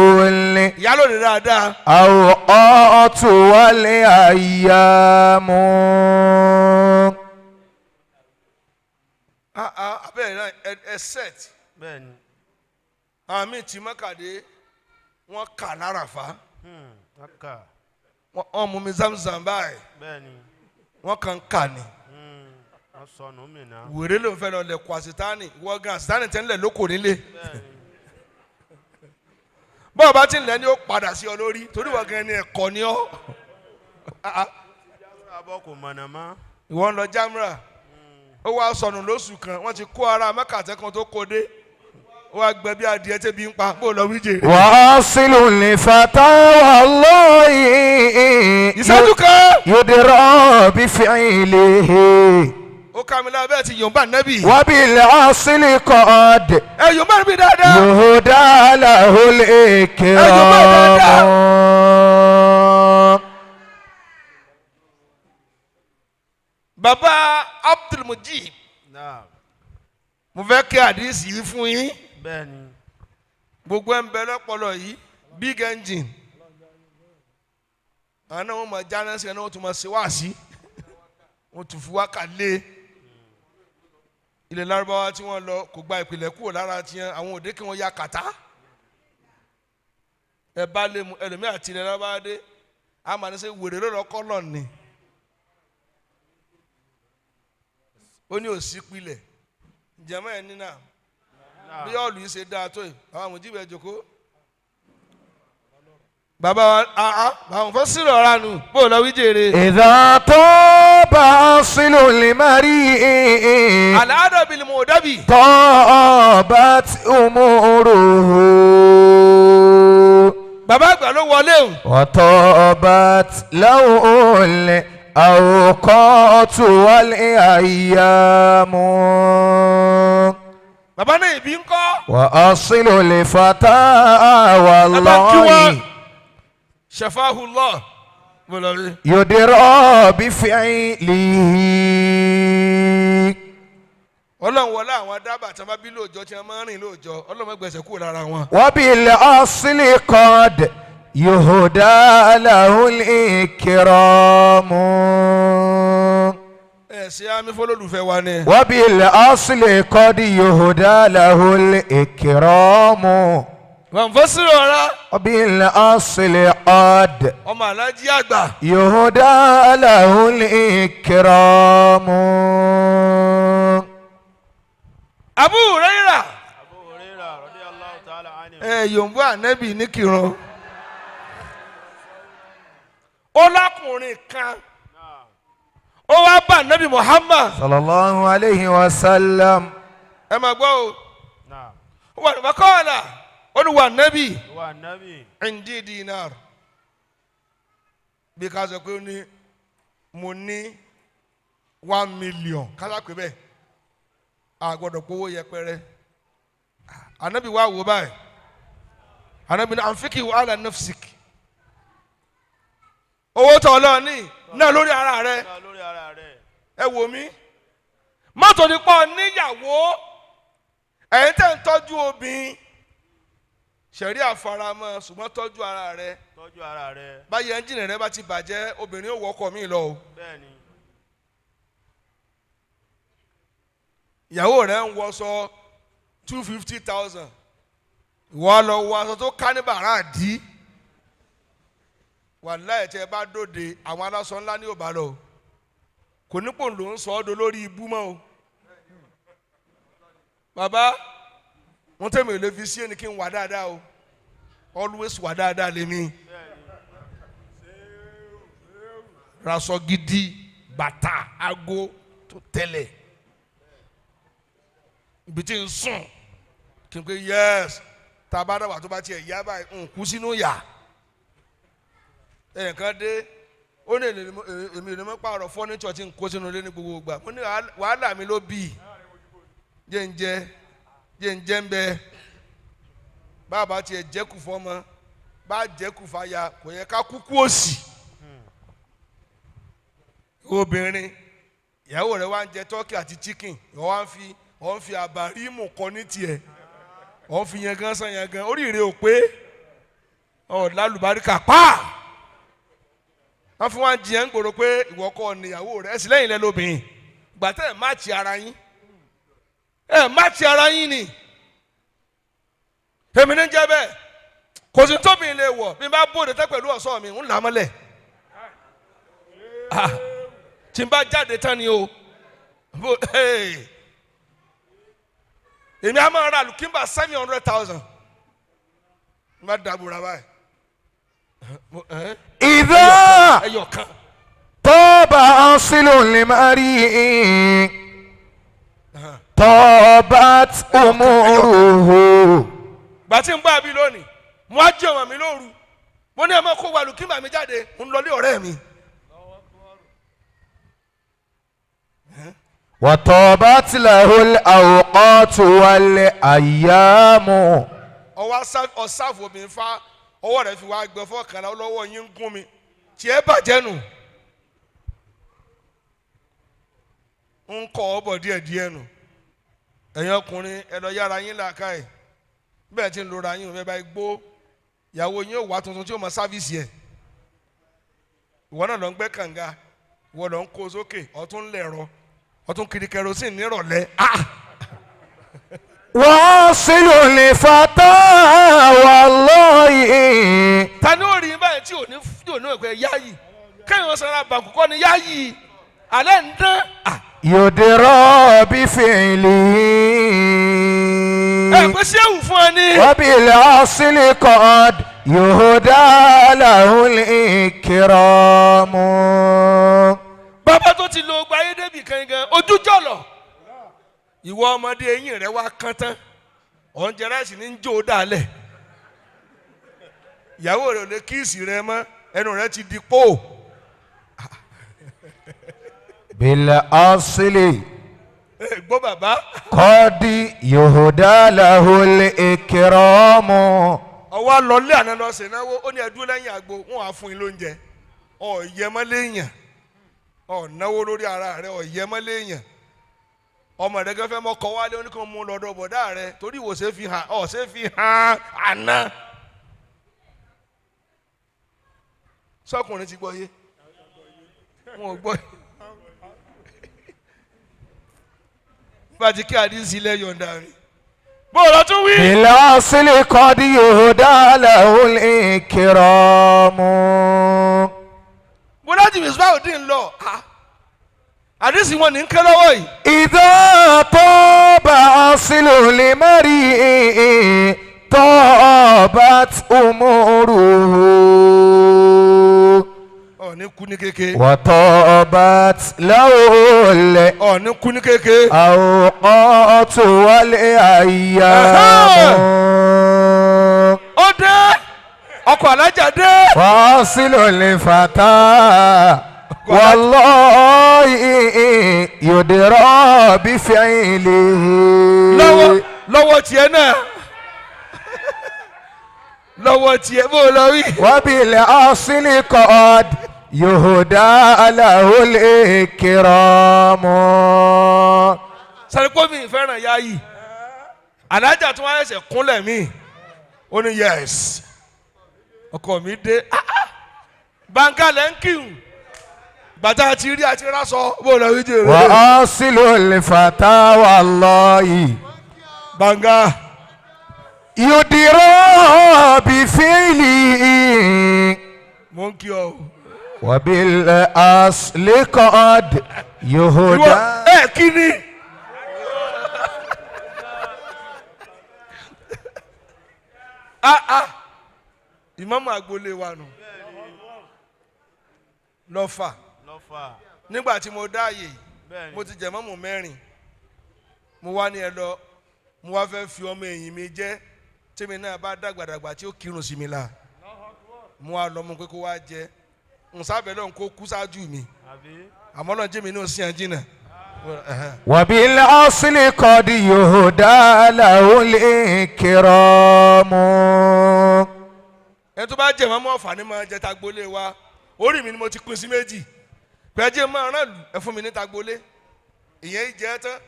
Ìyálóde dáadáa. الأوقات والأيام. Ah, ah, abẹ́rẹ́ náà ẹ set. Bẹ́ẹ̀ni. Àwọn míì tí mọ́kàdé wọ́n kà láràfá. Aka. Wọ́n mú mi zamzam báyìí. Bẹ́ẹ̀ni. Wọ́n kàn ń kà ní. Wọ́n sọnù mí náà. Wèrè ló ń fẹ́ lọ lẹ̀kọ́ àsìtáàní, wọ́n gan àsìtáàní tẹ́ ń lẹ̀ lóko nílé. Bẹ́ẹ̀ni. Bọ́ọ̀ bá ti ń lẹ́ ni ó padà sí ọ lórí torí wọ́n gan ni ẹ̀kọ́ ni ọ́. Ah, ah. Abọ́ kò mọ̀nà mọ́. Ìwọ ń lọ jámúrà, ó wá sọnù lóṣù kan, wọ́n ti kó ara mẹ́kàtẹ́ kan tó kó dé, ó wá gbẹ bí adìẹ tẹ́bi ń pa bó lọ wíjẹ. وأصل الفتى والله Ìṣẹ́jú kan. يدرى بفعله. Ó ká mi lábẹ́ ti yòǹbá nẹ́bì. وبالأصل قد Ẹ yòǹbá nẹ́bì dáadáa. يهدى له الإكرام. Bàbá Abdulmujib, Naam. mo fẹ́ kí àdìsí yìí fún yín. Bẹ́ẹ̀ni. Gbogbo ẹ̀ ń bẹ lọ́pọlọ yìí, big engine. Àwọn náà wọ́n máa jáná sí ẹ̀ náà, wọ́n tún máa ṣe wáàsí, wọ́n tún fi wákà lé ilẹ̀ Lárúbáwá tí wọ́n lọ kò gba ìpìlẹ̀ kúrò lára tiẹ̀. Àwọn òde kí wọ́n ya kàtá ẹ bá lè mu ẹlòmíì àti ilẹ̀ Lárúbáwá dé a máa ní sẹ́ wèrè ló lọ kọ́ lọ ni ó ní òsì pilẹ̀ jẹ́mọ́ ẹ̀ nínà bí ọ̀lù yìí ṣe dáa tó yìí. Àwọn àmójúbẹ̀ ẹ̀ jòkó bàbá wa àá àwọn fọ́ sírọ̀ ọ̀rá nù bó lọ wí jèrè. إذا طاب أصل المريء Àlàáfíà bìlì mọ̀ dábì. طابت أموره. Bàbá àgbà ló wọlé o. وطابت له الأوقات والأيام. Bàbá náà ìbí ń kọ́. وأصل الفتى والله Ṣẹ̀fáhùlọ́ bó lọ rí. يدرى بفعله. Ọlọ́run wọlé àwọn dábàá tí wọ́n bá bí lóòjọ́ tí wọ́n máa ń rìn lóòjọ́, Ọlọ́run má gbẹ̀sẹ̀ kúrò lára wọn. وبالأصل قد يهدى له الإكرام. Ẹ ṣe àmì fọlọ́lùfẹ́ wa ni. وبالأصل قد يهدى له الإكرام. Wọ́n fọ́ sírọ̀ ọ̀rá. وبالأصل قد Ọmọ alájí àgbà. يهدى له الإكرام. Abu Huraira. Abu Hurairah radiyallahu ta'ala anhu. Ẹ yòǹbó ànẹ́bì ní kírun. Ó lákùnrin kan. Naam. Ó wá bá ànẹ́bì Muhammad. صلى الله عليه وسلم. Ẹ máa gbọ́ o. Naam. Ó wà ní bákọ́ọ̀là. Ó ní wà ànẹ́bì. Wa nabi. Indi dinar. Bí ká sọ pé ó ní mo ní 1 million, ká sá pé bẹ́ẹ̀, a gbọ́dọ̀ gbowó yẹpẹrẹ. Anabi wa wo báyìí, anabi ní anfiki wa ala nafsik, owó tó ọlọ́ọ̀ ní náà lórí ara rẹ. Náà lórí ara rẹ̀. Ẹ wò mí, mọ́tò nípa níyàwó ẹ̀yin tẹ̀ ń tọ́jú obìnrin, ṣẹ̀rí àfaramọ́, ṣùgbọ́n tọ́jú ara rẹ. Tọ́jú ara rẹ̀. Báyìí ẹ́ńjìnì rẹ bá ti bàjẹ́, obìnrin ò wọkọ̀ mí lọ o. Bẹ́ẹ̀ni. Ìyàwó rẹ ń wọṣọ 250,000, ìwọ lọ wọ aṣọ tó ká ní bàrà dí. Wàláhì tẹ ẹ bá dóde, àwọn aláṣọ ńlá ní òbá lọ o. Kò ní pò ló ń sọ ọ́ do lórí ibú mọ́ o. Bàbá wọn tẹ̀mí lè fi sí ẹni kí n wà dáadáa o, always wà dáadáa lèmi, raṣọ gidi, bàtà, ago tó tẹ́lẹ̀. Ibi tí ń sùn kí n pé yes, tá a bá dàgbà tó bá tiẹ̀ yá báyìí ń kú sínú yà. Ẹnìkan dé, ó ní èmi ní mo pààrọ̀ fọ́nìṣọ̀ tí ń kó sínú ilé ní gbogbo ìgbà. Mo ní wàhálà mi ló bì í. Jẹ́ ń jẹ́, jẹ́ ń jẹ́ ń bẹ. Bàbá tiẹ̀ jẹ́kù fọ́mọ, bá jẹ́kù fàyà, kò yẹ ká kúkú òsì. Obìnrin, ìyàwó rẹ̀ wá ń jẹ turkey àti chicken, ìwọ wá ń fi, ọ̀ ń fi àbárímù kọ ní tiẹ̀, ọ̀ ń fi yẹn gan san yẹn gan, orí rẹ̀ ò pé, ọ̀ lálùbáríkà pa. Wọ́n fi wá ń jiyàn ń gbòòrò pé ìwọ kọ́ ni ìyàwó rẹ̀, ẹ̀ sì lẹ́yìn lẹ́ lóbìnrin. Ìgbà tẹ́ ẹ̀ má ti ara yín, ẹ̀ má ti ara yín ni. Èmi ní jẹ́ bẹ́ẹ̀, kò sí tóbi lè wọ̀, bí n bá bóde tẹ́ pẹ̀lú ọ̀ṣọ́ mi, ń là á mọ́lẹ̀. Tí n bá jáde tán ni o. Èmi á máa ra àlùkìmbà 700,000. N bá dàbúrà báyìí. إذا Ẹyọ kan. طاب أصل المريء طابت أموره. Gbà tí n bá bí lónìí, mo á jẹ́ ọmọ mi lóru. Mo ní ẹ máa kó wa àlùkìmbà mi jáde, mo ń lọlé ọ̀rẹ́ mi. وطابت له الأوقات والأيام. Ọwọ́ ọ̀sáfù obìnrin fa ọwọ́ rẹ̀ fi wá gbẹ fọ́kànlá lọ́wọ́ yín ń gún mi. Tiẹ̀ bàjẹ́ nù. Ń kọ́ ọ bọ̀ díẹ̀ díẹ̀ nù. Ẹ̀yin ọkùnrin ẹ lọ yára yín làákà ẹ̀. Bẹ́ẹ̀ tí ń lora yín ò fẹ́ bá gbó. Ìyàwó yín ò wá tuntun tí ó mọ sáfíìsì ẹ̀. Ìwọ náà lọ ń gbẹ́ kànga. Ìwọ lọ ń kó sókè, ọtún ń lẹ̀rọ, ọtún kiri kerosene nírọ̀lẹ́. واصل الفتى والله. Ta ni ó rí báyìí tí ò ní tí ò ní ẹ̀kọ́ yáyì? Kẹ́hìn wọn sara bàǹkù kọ́ ni yáyì. Alẹ́ ń dán. يدرى بفعله. Ẹ pé ṣé èwù fún ẹ ní. وبالأصل قد يهدى له الإكرام. Bàbá tó ti lo ọgbà ayé débì kan gan ojú jọ̀lọ̀. Ìwọ ọmọdé eyín rẹ wá kán tán. Ọ̀njẹ ráìsì ní ń jó dálẹ̀. Ìyàwó rẹ ò lè kíìsì rẹ mọ́, ẹnu rẹ ti di pò. بالأصل Ẹ gbọ́ bàbá. قد يهدى له الإكرام. Ọwọ́ lọlé àná lọ sí náwó, ó ní ẹdúró lẹ́yìn àgbo, wọ́n á fún yín lóúnjẹ. Ọ̀yẹ́ mọ́ léèyàn, ọ̀náwó lórí ara rẹ, ọ̀yẹ́ mọ́ léèyàn. Ọmọ rẹ gẹ́fẹ́ mọ́ kọ́ wálé, ó ní kó mú lọ́dọ̀ bọ̀dá rẹ torí ìwò ṣe fi hàn, ọ̀ ṣe fi hàn àná. Sọkùnrin ti gbọ́ yé, wọn ò gbọ́ yé. Bá ti kí àdínsì ilẹ̀ yọ̀ǹda mi. Bó o lọ tún wí. بالأصل قد يهدى له الإكرام. Bọ́lájì Misbahudeen lọ. Àdínsì wọn ní ń ké lọ́wọ́ yìí. إذا طاب أصل المريء طابت أموره. Ọ̀ní kú ní kéke. وطابت له Ọ̀ní kú ní kéke. الأوقات والأيام. Ó dé. Ọkọ̀ alájà dé. واصل الفتى والله يدرى بفعله. Lọ́wọ́ lọ́wọ́ tiẹ̀ náà. Lọ́wọ́ tiẹ̀ bó lọ wí. وبالأصل قد يهدى له الإكرام. Sàrìpọ̀ mi fẹ́ràn ya yìí. Alájà tí wọ́n á ṣẹ̀ṣẹ̀ kúnlẹ̀ mí. Ó ní yes. Ọkọ mi dé. Bàǹkà lẹ́ ń kírun. Bàtà ti rí àti rásọ bó lọ wí jèrè. واصل الفتى والله Bàǹkà. يدرى بفعله. Mo ń kí ọ o. وبالأصل قد Ìwọ يهدى. ẹ kí ni. Ìmáàmù agboolé wa nù. Lọ́fà. Lọ́fà. Nígbà tí mo dá àyè, Bẹ́ẹ̀ni. mo ti jẹ mọ́mù mẹ́rin. Mo wá ní ẹ lọ, Mo wá fẹ́ fi ọmọ ẹ̀yìn mi jẹ́ tèmi náà bá dàgbàdàgbà tí ó kírun sí mi la. Mo wá lọ mú pé kó wá jẹ. Nsábẹ̀ lọ́n kó kú sáájú mi. Àmọ́ lọ́n jẹ́mi náà sí àjìnà. وبالأصل قد يهدى له الإكرام. Ẹni tó bá jẹ mọ́mọ́ ọ̀fà ni máa jẹ tagbolé wa. Orí mi ni mo ti pín sí méjì. Pẹ̀jẹ́ máa rán lù ẹ fún mi ní tagbolé. Ìyẹn jẹ́ tán.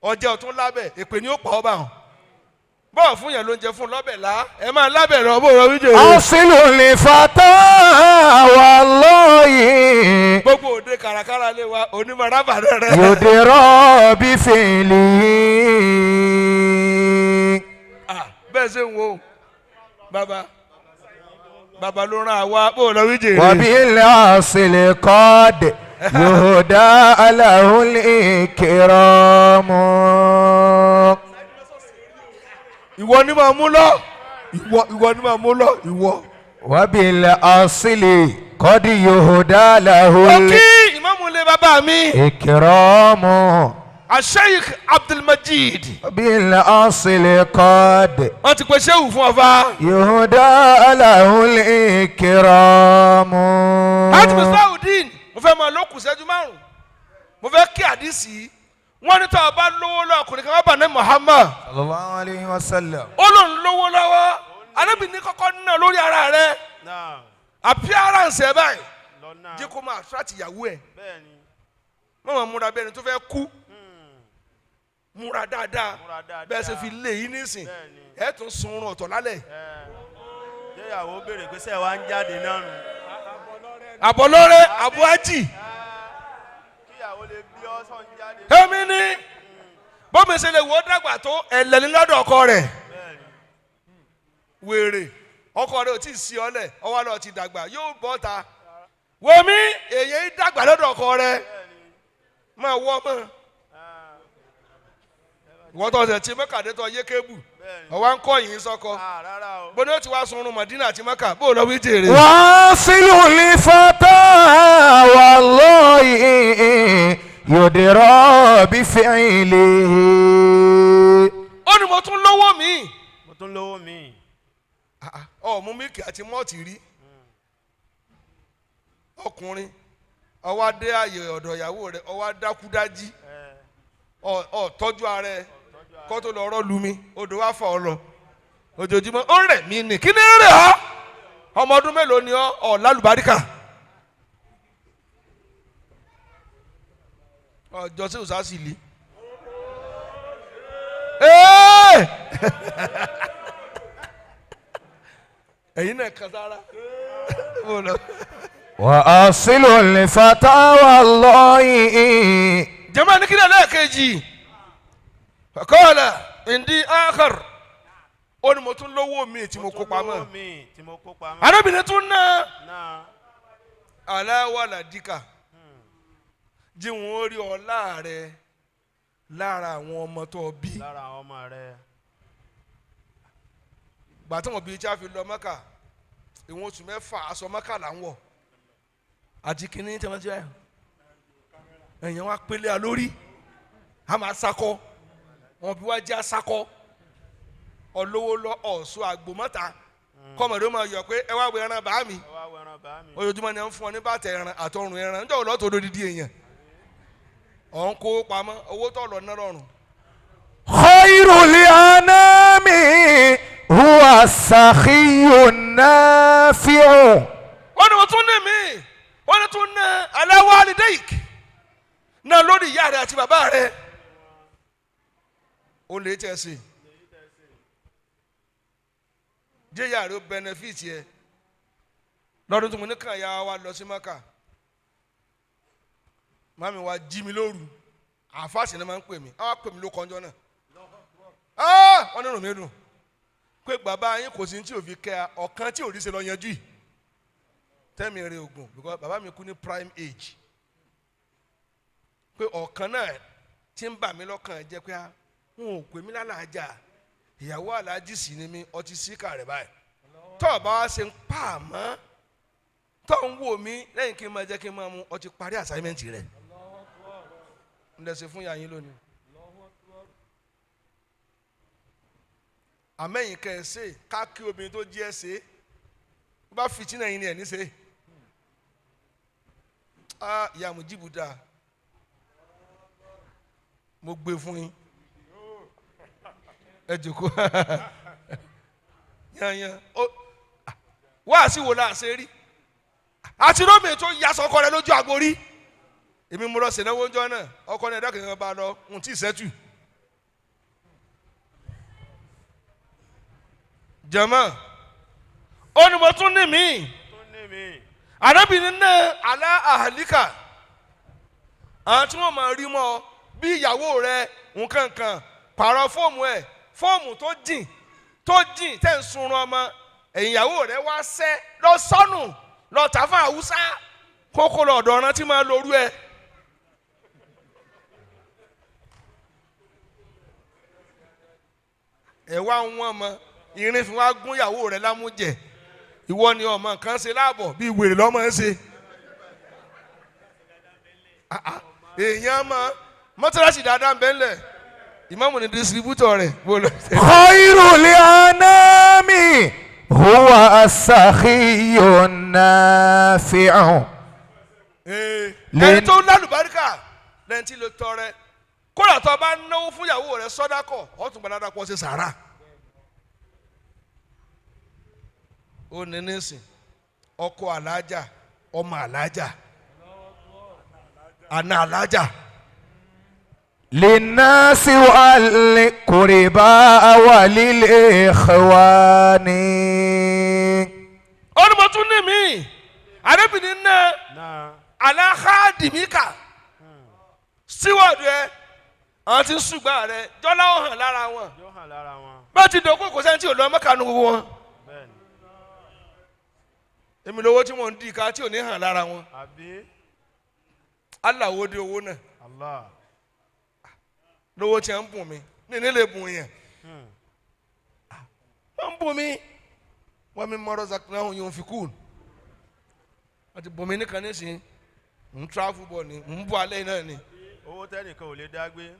Ọjẹ́ ọ̀tún lábẹ̀ èpè ni ó pa ọ́ bá hàn. Bọ́ọ̀ fún yẹn ló ń jẹ fún lọ́bẹ̀ lá. Ẹ máa lábẹ̀ rọ bó rọ wíjọ. أصل الفتى والله Gbogbo òde kàràkàrà lé wa onímọ̀ rábà rẹ̀. يدرى بفعله. Bẹ́ẹ̀ ṣe ń wo bàbá bàbá ló rán àwa bó lọ wíjọ. وبالأصل قد يهدى له الإكرام. Ìwọ ni màá mú lọ ìwọ ni màá mú lọ ìwọ. وبالأصل قد يهدى له Ó kí ìmáàmù lé bàbá mi. الإكرام. Sheikh Abdulmajid. وبالأصل قد Wọ́n ti pe Ṣéwù fún ọba. يهدى له الإكرام. Hajj Musawudeen, mo fẹ́ máa lókùn ṣẹ́jú márùn-ún. Mo fẹ́ kí àdìsí. Wọ́n ní tó o bá lówó lọ́wọ́ ọkùnrin kan wá bà ní Muhammad. sallallahu alayhi wa sallam. Ó lóun lówó lọ́wọ́. Anábì ní kọ́kọ́ ná lórí ara rẹ̀. Appearance ẹ̀ báyìí. Jẹ́ kó máa attract ìyàwó ẹ̀. Má máa múra bí ẹni tó fẹ́ kú. Múra dáadáa. Bẹ́ẹ̀ ṣe fi lé yín nísìn. Ẹ tún sunrun ọ̀tọ̀ lálẹ́. Jẹ́yàwó béèrè pé sẹ́ wa ń jáde náà nù. Àbọ̀lọ́rẹ́ àbúájì. Kíyàwó lè bí ọ́ sọ̀ ń jáde. Èmi ni bómi ṣe lè wò ó dàgbà tó ẹlẹ́ni lọ́dọ̀ ọkọ rẹ̀. Wèrè ọkọ rẹ̀ ò tí ì sí ọlẹ̀ ọwọ́ lọ ti dàgbà yóò bọ́ ta. Wòmí èyí dàgbà lọ́dọ̀ ọkọ rẹ̀ máa wọ́ mọ́. Ìwọ́n tó ṣe ti mẹ́kàdé tó yé kébù ọwọ́ ń kọ́ yìí sọ́kọ. Bóni ó ti wá sunrun Mọ̀dínà àti Mẹ́kà bó lọ wí jèrè. واصل الفتى والله يدرى بفعله. Ó ní mo tún lówó mi. Mo tún lówó mi. Ọ mú mílìkì àti mọ́ọ̀tì rí. Ọkùnrin ọwọ́ adé ààyè ọ̀dọ̀ ìyàwó rẹ̀ ọwọ́ adákúdájí ọ tọ́jú ara ẹ kó tó lọ rọ́ lu mi odò wá fà ọ lọ ojoojúmọ́ ó rẹ̀ mí nì kí ni rẹ̀ ọ́ ọmọ ọdún mélòó ni ọ́ ọ̀ lálùbáríkà ọjọ́ sí òsásì lì ẹ̀yin náà kan sára. وأصل الفتى والله Jama ní kíni ẹlẹ́ẹ̀kejì kọ́ọ̀lá ndí ákàr ó ní mo tún lówó mi tí mo kó pamọ́. Arábìnrin tún ná aláwàlà díkà jí wọn ó rí ọlá rẹ lára àwọn ọmọ tó bí. Gbà tí wọn bí tí a fi lọ Mẹ́kà ìwọ̀n oṣù mẹ́fà aṣọ Mẹ́kà là ń wọ̀ àti kínní tí wọ́n ti báyìí ẹ̀yàn wa pélé a lórí a máa sakọ wọn bí wá jẹ́ asakọ ọlọ́wọ́ lọ ọ̀ṣọ́ àgbòmọ́ta kọ́mọdé máa yọ pé ẹ wá wọ ẹran bàá mi ojoojúmọ́ ni ẹ ń fún ọ ní bàtà ẹran àtọrùn ẹran níjọ́ lọ́tọ̀ odidi èèyàn ọ̀ ń kó pamọ́ owó tó lọ ná lọ́rùn. khairul anami huwa sakhiyun nafi'u. Wọ́n ní wọ́n tún ní mi wọ́n ní tún ní aláwọ̀ alidéyìk náà lórí ìyá rẹ̀ àti bàbá rẹ̀ ó lè tẹ̀ sí jẹ́ ìyá rẹ̀ ó benefit yẹ lọ́dún tó mo ní kàn ya wa lọ sí Maka mami wa jí mi lóru àfáàsì ni máa ń pè mí àwọn pè mí ló kọjọ́ náà wọ́n nínú mi dùn pé bàbá yín kò sí ní tí ò fi kẹ́ ọ̀kan tí ò rí ṣe lọ yanjú yìí tẹ́mi rẹ̀ ògùn because bàbá mi kú ní prime age pé ọ̀kan náà tí ń bà mí lọ́kàn jẹ́ pé n ò pè mí lálàájà ìyàwó aláàjì sì ni mí ọtí síkà rẹ̀ báyìí tọ́ ọ bá wá ṣe ń pa àmọ́ tọ́ ń wò mí lẹ́yìn kí n máa jẹ́ kí n máa mu ọtí parí assignment rẹ̀ ń dẹ̀ ṣe fún yàyín lónìí. Àmẹ́yìn kẹ́ ẹ ṣe ká kí obìnrin tó jí ẹ ṣe é bá fìtínà yín ni ẹ̀ ní ṣe. Ah, ìyá Mujibu dáa, mo gbé fún yín, ẹ jòkó yanyan. Wá sí wo la ṣe rí àti rómi tó yasọ ọkọ rẹ lójú àgbo rí. Èmi mo lọ sèǹdáwó ńjọ náà, ọkọ náà ẹ̀dá kìnìún bá lọ ń tí ì sẹ́tù. Jẹ̀mọ́ ó ní mo tún ní mi arábìnrin náà alá àhàlíkà, àwọn tí wọ́n máa rí mọ́ ọ bí ìyàwó rẹ nǹkan kan, pààrọ̀ fóòmù ẹ̀, fóòmù tó jìn tó jìn tẹ̀ ń sunrun ọmọ ẹ̀yìn ìyàwó rẹ wá sẹ́ lọ sọ́nù lọ tà fún àwùsá kókó lọ́dọ̀ ọ̀ràn tí máa lorú ẹ. Ẹ wá ń wọ́n mọ irin fi wá gún ìyàwó rẹ lámújẹ, ìwọ ni ọmọ kan ṣe láàbọ̀ bí wèrè lọ́mọ ń ṣe. Èèyàn mọ mọ́tàlásì dáadáa ń bẹ́ ńlẹ̀, ìmáàmù ni distributor rẹ̀ bó lọ ṣe. خير الأنام هو السخي النافع. Ẹni tó lálùbáríkà lẹ́yìn tí lè tọrẹ, kódà tó bá náwó fún ìyàwó rẹ sọ́dákọ̀ ọ̀tún gbàdá pọ̀ ṣe sàrà. Ó ní nísìn ọkọ alájà, ọmọ alájà, àna alájà. للناس والقرباء وللإخوان. Ó ní mo tún ní mi arábìnrin náà aláhàdìmíkà síwọ́ọ̀dù ẹ, àwọn tí ń ṣùgbọ́n rẹ jọ́lá ó hàn lára wọn. Bá ti dòkó kò sẹ́ni tí ò lọ mọ́kànú gbogbo wọn. Èmi lówó tí mò ń di ká tí ò ní hàn lára wọn. Aláwo dé owó náà lówó tí a ń bùn mí ní nílé bùn yẹn wọ́n ń bùn mí wọ́n mi mọ́rọ́ zakináhùn yóò fi kúùn wọ́n ti bùn mí nìkan nísìnyí, ń tráfù bọ̀ ni ń bọ̀ alẹ́ náà ni. Owó tẹ́nìkan ò lè dá gbé.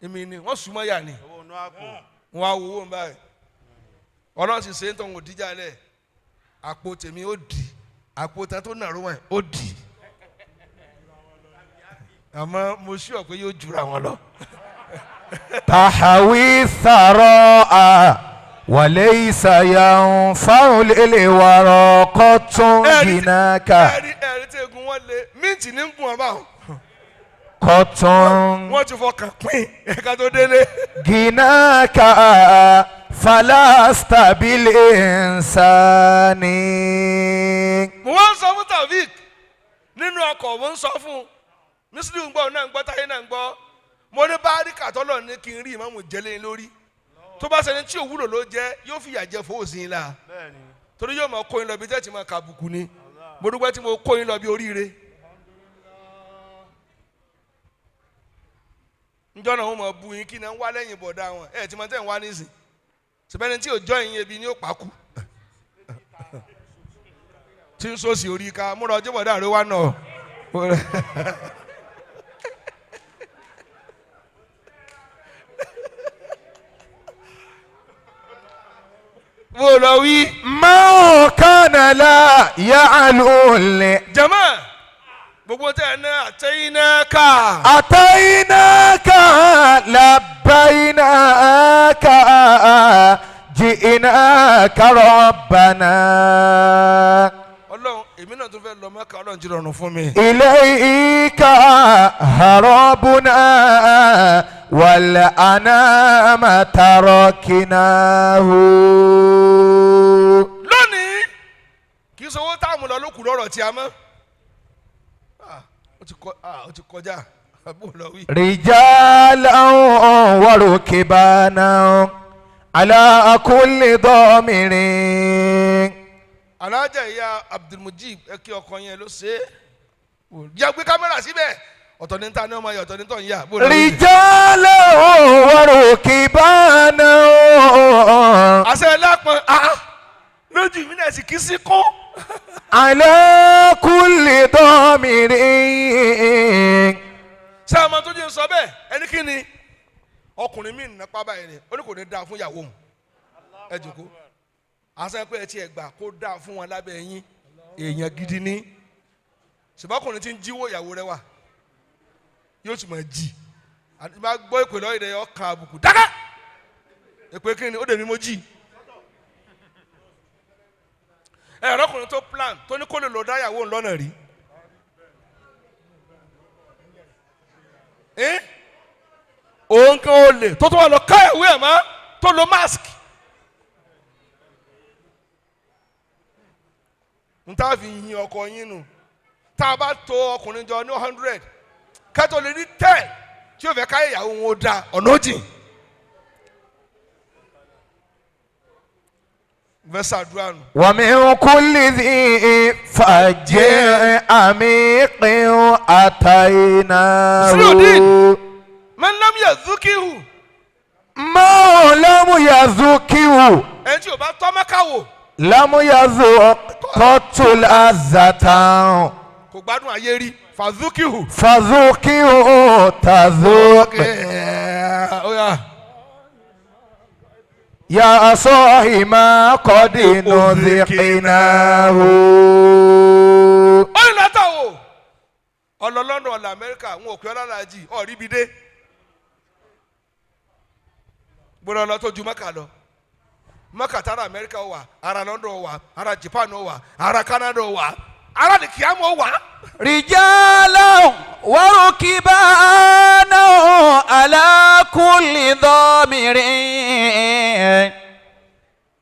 Èmi ni wọ́n súnmọ́ yà ni. Owó inú àpò. Wọ́n á wo owó ń báyìí, ọlọ́run sì ṣe é tán, òdìjà lẹ̀ àpò tèmi ó dì, àpò tán tó nàró wọn ó dì, àmọ́ mo ṣíọ̀ pé yóò jura wọn lọ. تحوي الثراء وليس ينفع الورى قط غناك. Ẹ̀rí tí egun wọn lé míǹtì ní ń gùn ọba o. قط Wọ́n ti fọkàn pín ẹ̀ka tó délé. غناك فلست بالإنسان. Mo wá ń sọ fún Taofik nínú ọkọ̀, mo ń sọ fún Muslim gbọ́ náà ń gbọ́, táyé náà ń gbọ́, mo ní báríkà tọ́lọ̀ ní kí n rí ìmáàmù jẹ́lé lórí, tó bá ṣẹni tí òwúlò ló jẹ́ yóò fìyà jẹ fòósì yín la, torí yóò máa kó yín lọ bí tẹ́tí máa kàbùkù ni. Mo dúpẹ́ tí mo kó yín lọ bí oríire. Njọ́ náà wọ́n máa bu yín kí náà ń wá lẹ́yìn bọ̀dá wọn ẹ̀ tí mo tẹ́ ń wá nísìn sìbẹ́ni tí òjọ́ yín ebi ni ó pàkú tí ń sọ́ọ̀sì orí ká múra ọjọ́ bọ̀dá rẹ wá náà. Mo lọ wí. ما كان لا يعلو Jama gbogbo tẹ ẹ ná àtẹyìn náà ká. أتيناك لبيناك جئناك ربنا. Ọlọ́run èmi náà tún fẹ́ lọ Mẹ́kà, Ọlọ́run ti rọrùn fún mi. إليك هربنا والأنام تركناه. Lónìí kì í sọ owó táàmù lọ ló kù lọ́rọ̀ tí a mọ́. Ah, ó ti kọjá àbò lọ wí. رجالا وركبانا على كل ضامر. Alájà ìyá Abdulmujib ẹ kí ọkọ yẹn ló ṣe é jẹ́ gbé kámẹ́rà síbẹ̀, ọ̀tọ̀ ní ta ni ọmọ yẹn, ọ̀tọ̀ ní tọ̀ ń yà. Bó lọ wí. رجالا وركبانا. Àṣẹ ẹlẹ́pọ̀n lójú mi náà sì kí sí kún. على كل ضامر. Ṣé ọmọ tó jẹ́ ń sọ bẹ́ẹ̀ ẹni kí ni ọkùnrin mi nà pa báyìí ni ó ní kò ní dáa fún ìyàwó òun. Ẹ jòkó àṣà pé ẹ ti ẹ̀ gbà kó dáa fún wọn lábẹ́ yín, èèyàn gidi ní. Ṣùgbọ́n ọkùnrin tí ń jíwó ìyàwó rẹ wà yóò sì máa jì àti bá gbọ́ ìpè lọ́yìn rẹ ọkàn àbùkù dáká èpè kí ni ó dèmí mo jì. Ẹ̀rọ ọkùnrin tó plan tó ní kó lè lọ dáyàwó ńlọ́nà rí. Òun kan ó lè tó tó wà lọ káyàwó ẹ̀ mọ́ tó lo mask. N tá a fi yin ọkọ yín nù, tá a bá tó ọkùnrin jọ ní 100 kẹ́tọ́ lè ní 10 tí yóò fẹ́ káyà ìyàwó wọn ó da ọ̀nà òjì. Fẹ́ ṣàdúrà nù. ومن كل ذي فج عميق أتيناه. Sirudin. Man lam yazukihu. ما لم يذكه Ẹni tí o bá tọ́ Mẹ́kà wò لم يذق قط لذة kò gbádùn ayé rí fàzúkìhù. فذوقه تذوق. Ó yá. يا صاحي ما قد نذقناه. Ó ní látà wò ọlọ London, ọlọ Amẹ́ríkà, wọn ò pé ọlọ́làjì ọ̀rí bi dé gbọ́dọ̀ lọ tó ju Mẹ́kà lọ. Mẹ́kà tára Amẹ́ríkà wà, ara London wà, ara Japan wà, ara Canada wà, ara nìkíyàmọ̀ wà. رجالا وركبانا على كل ضامر.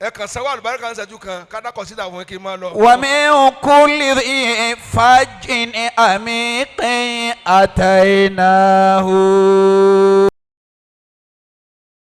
Ẹ kàn sanwó àlùbáríkà ń ṣẹ́jú kan kádàkọ̀ sídà fún kí n máa lọ. ومن كل ذي فج عميق أتيناه.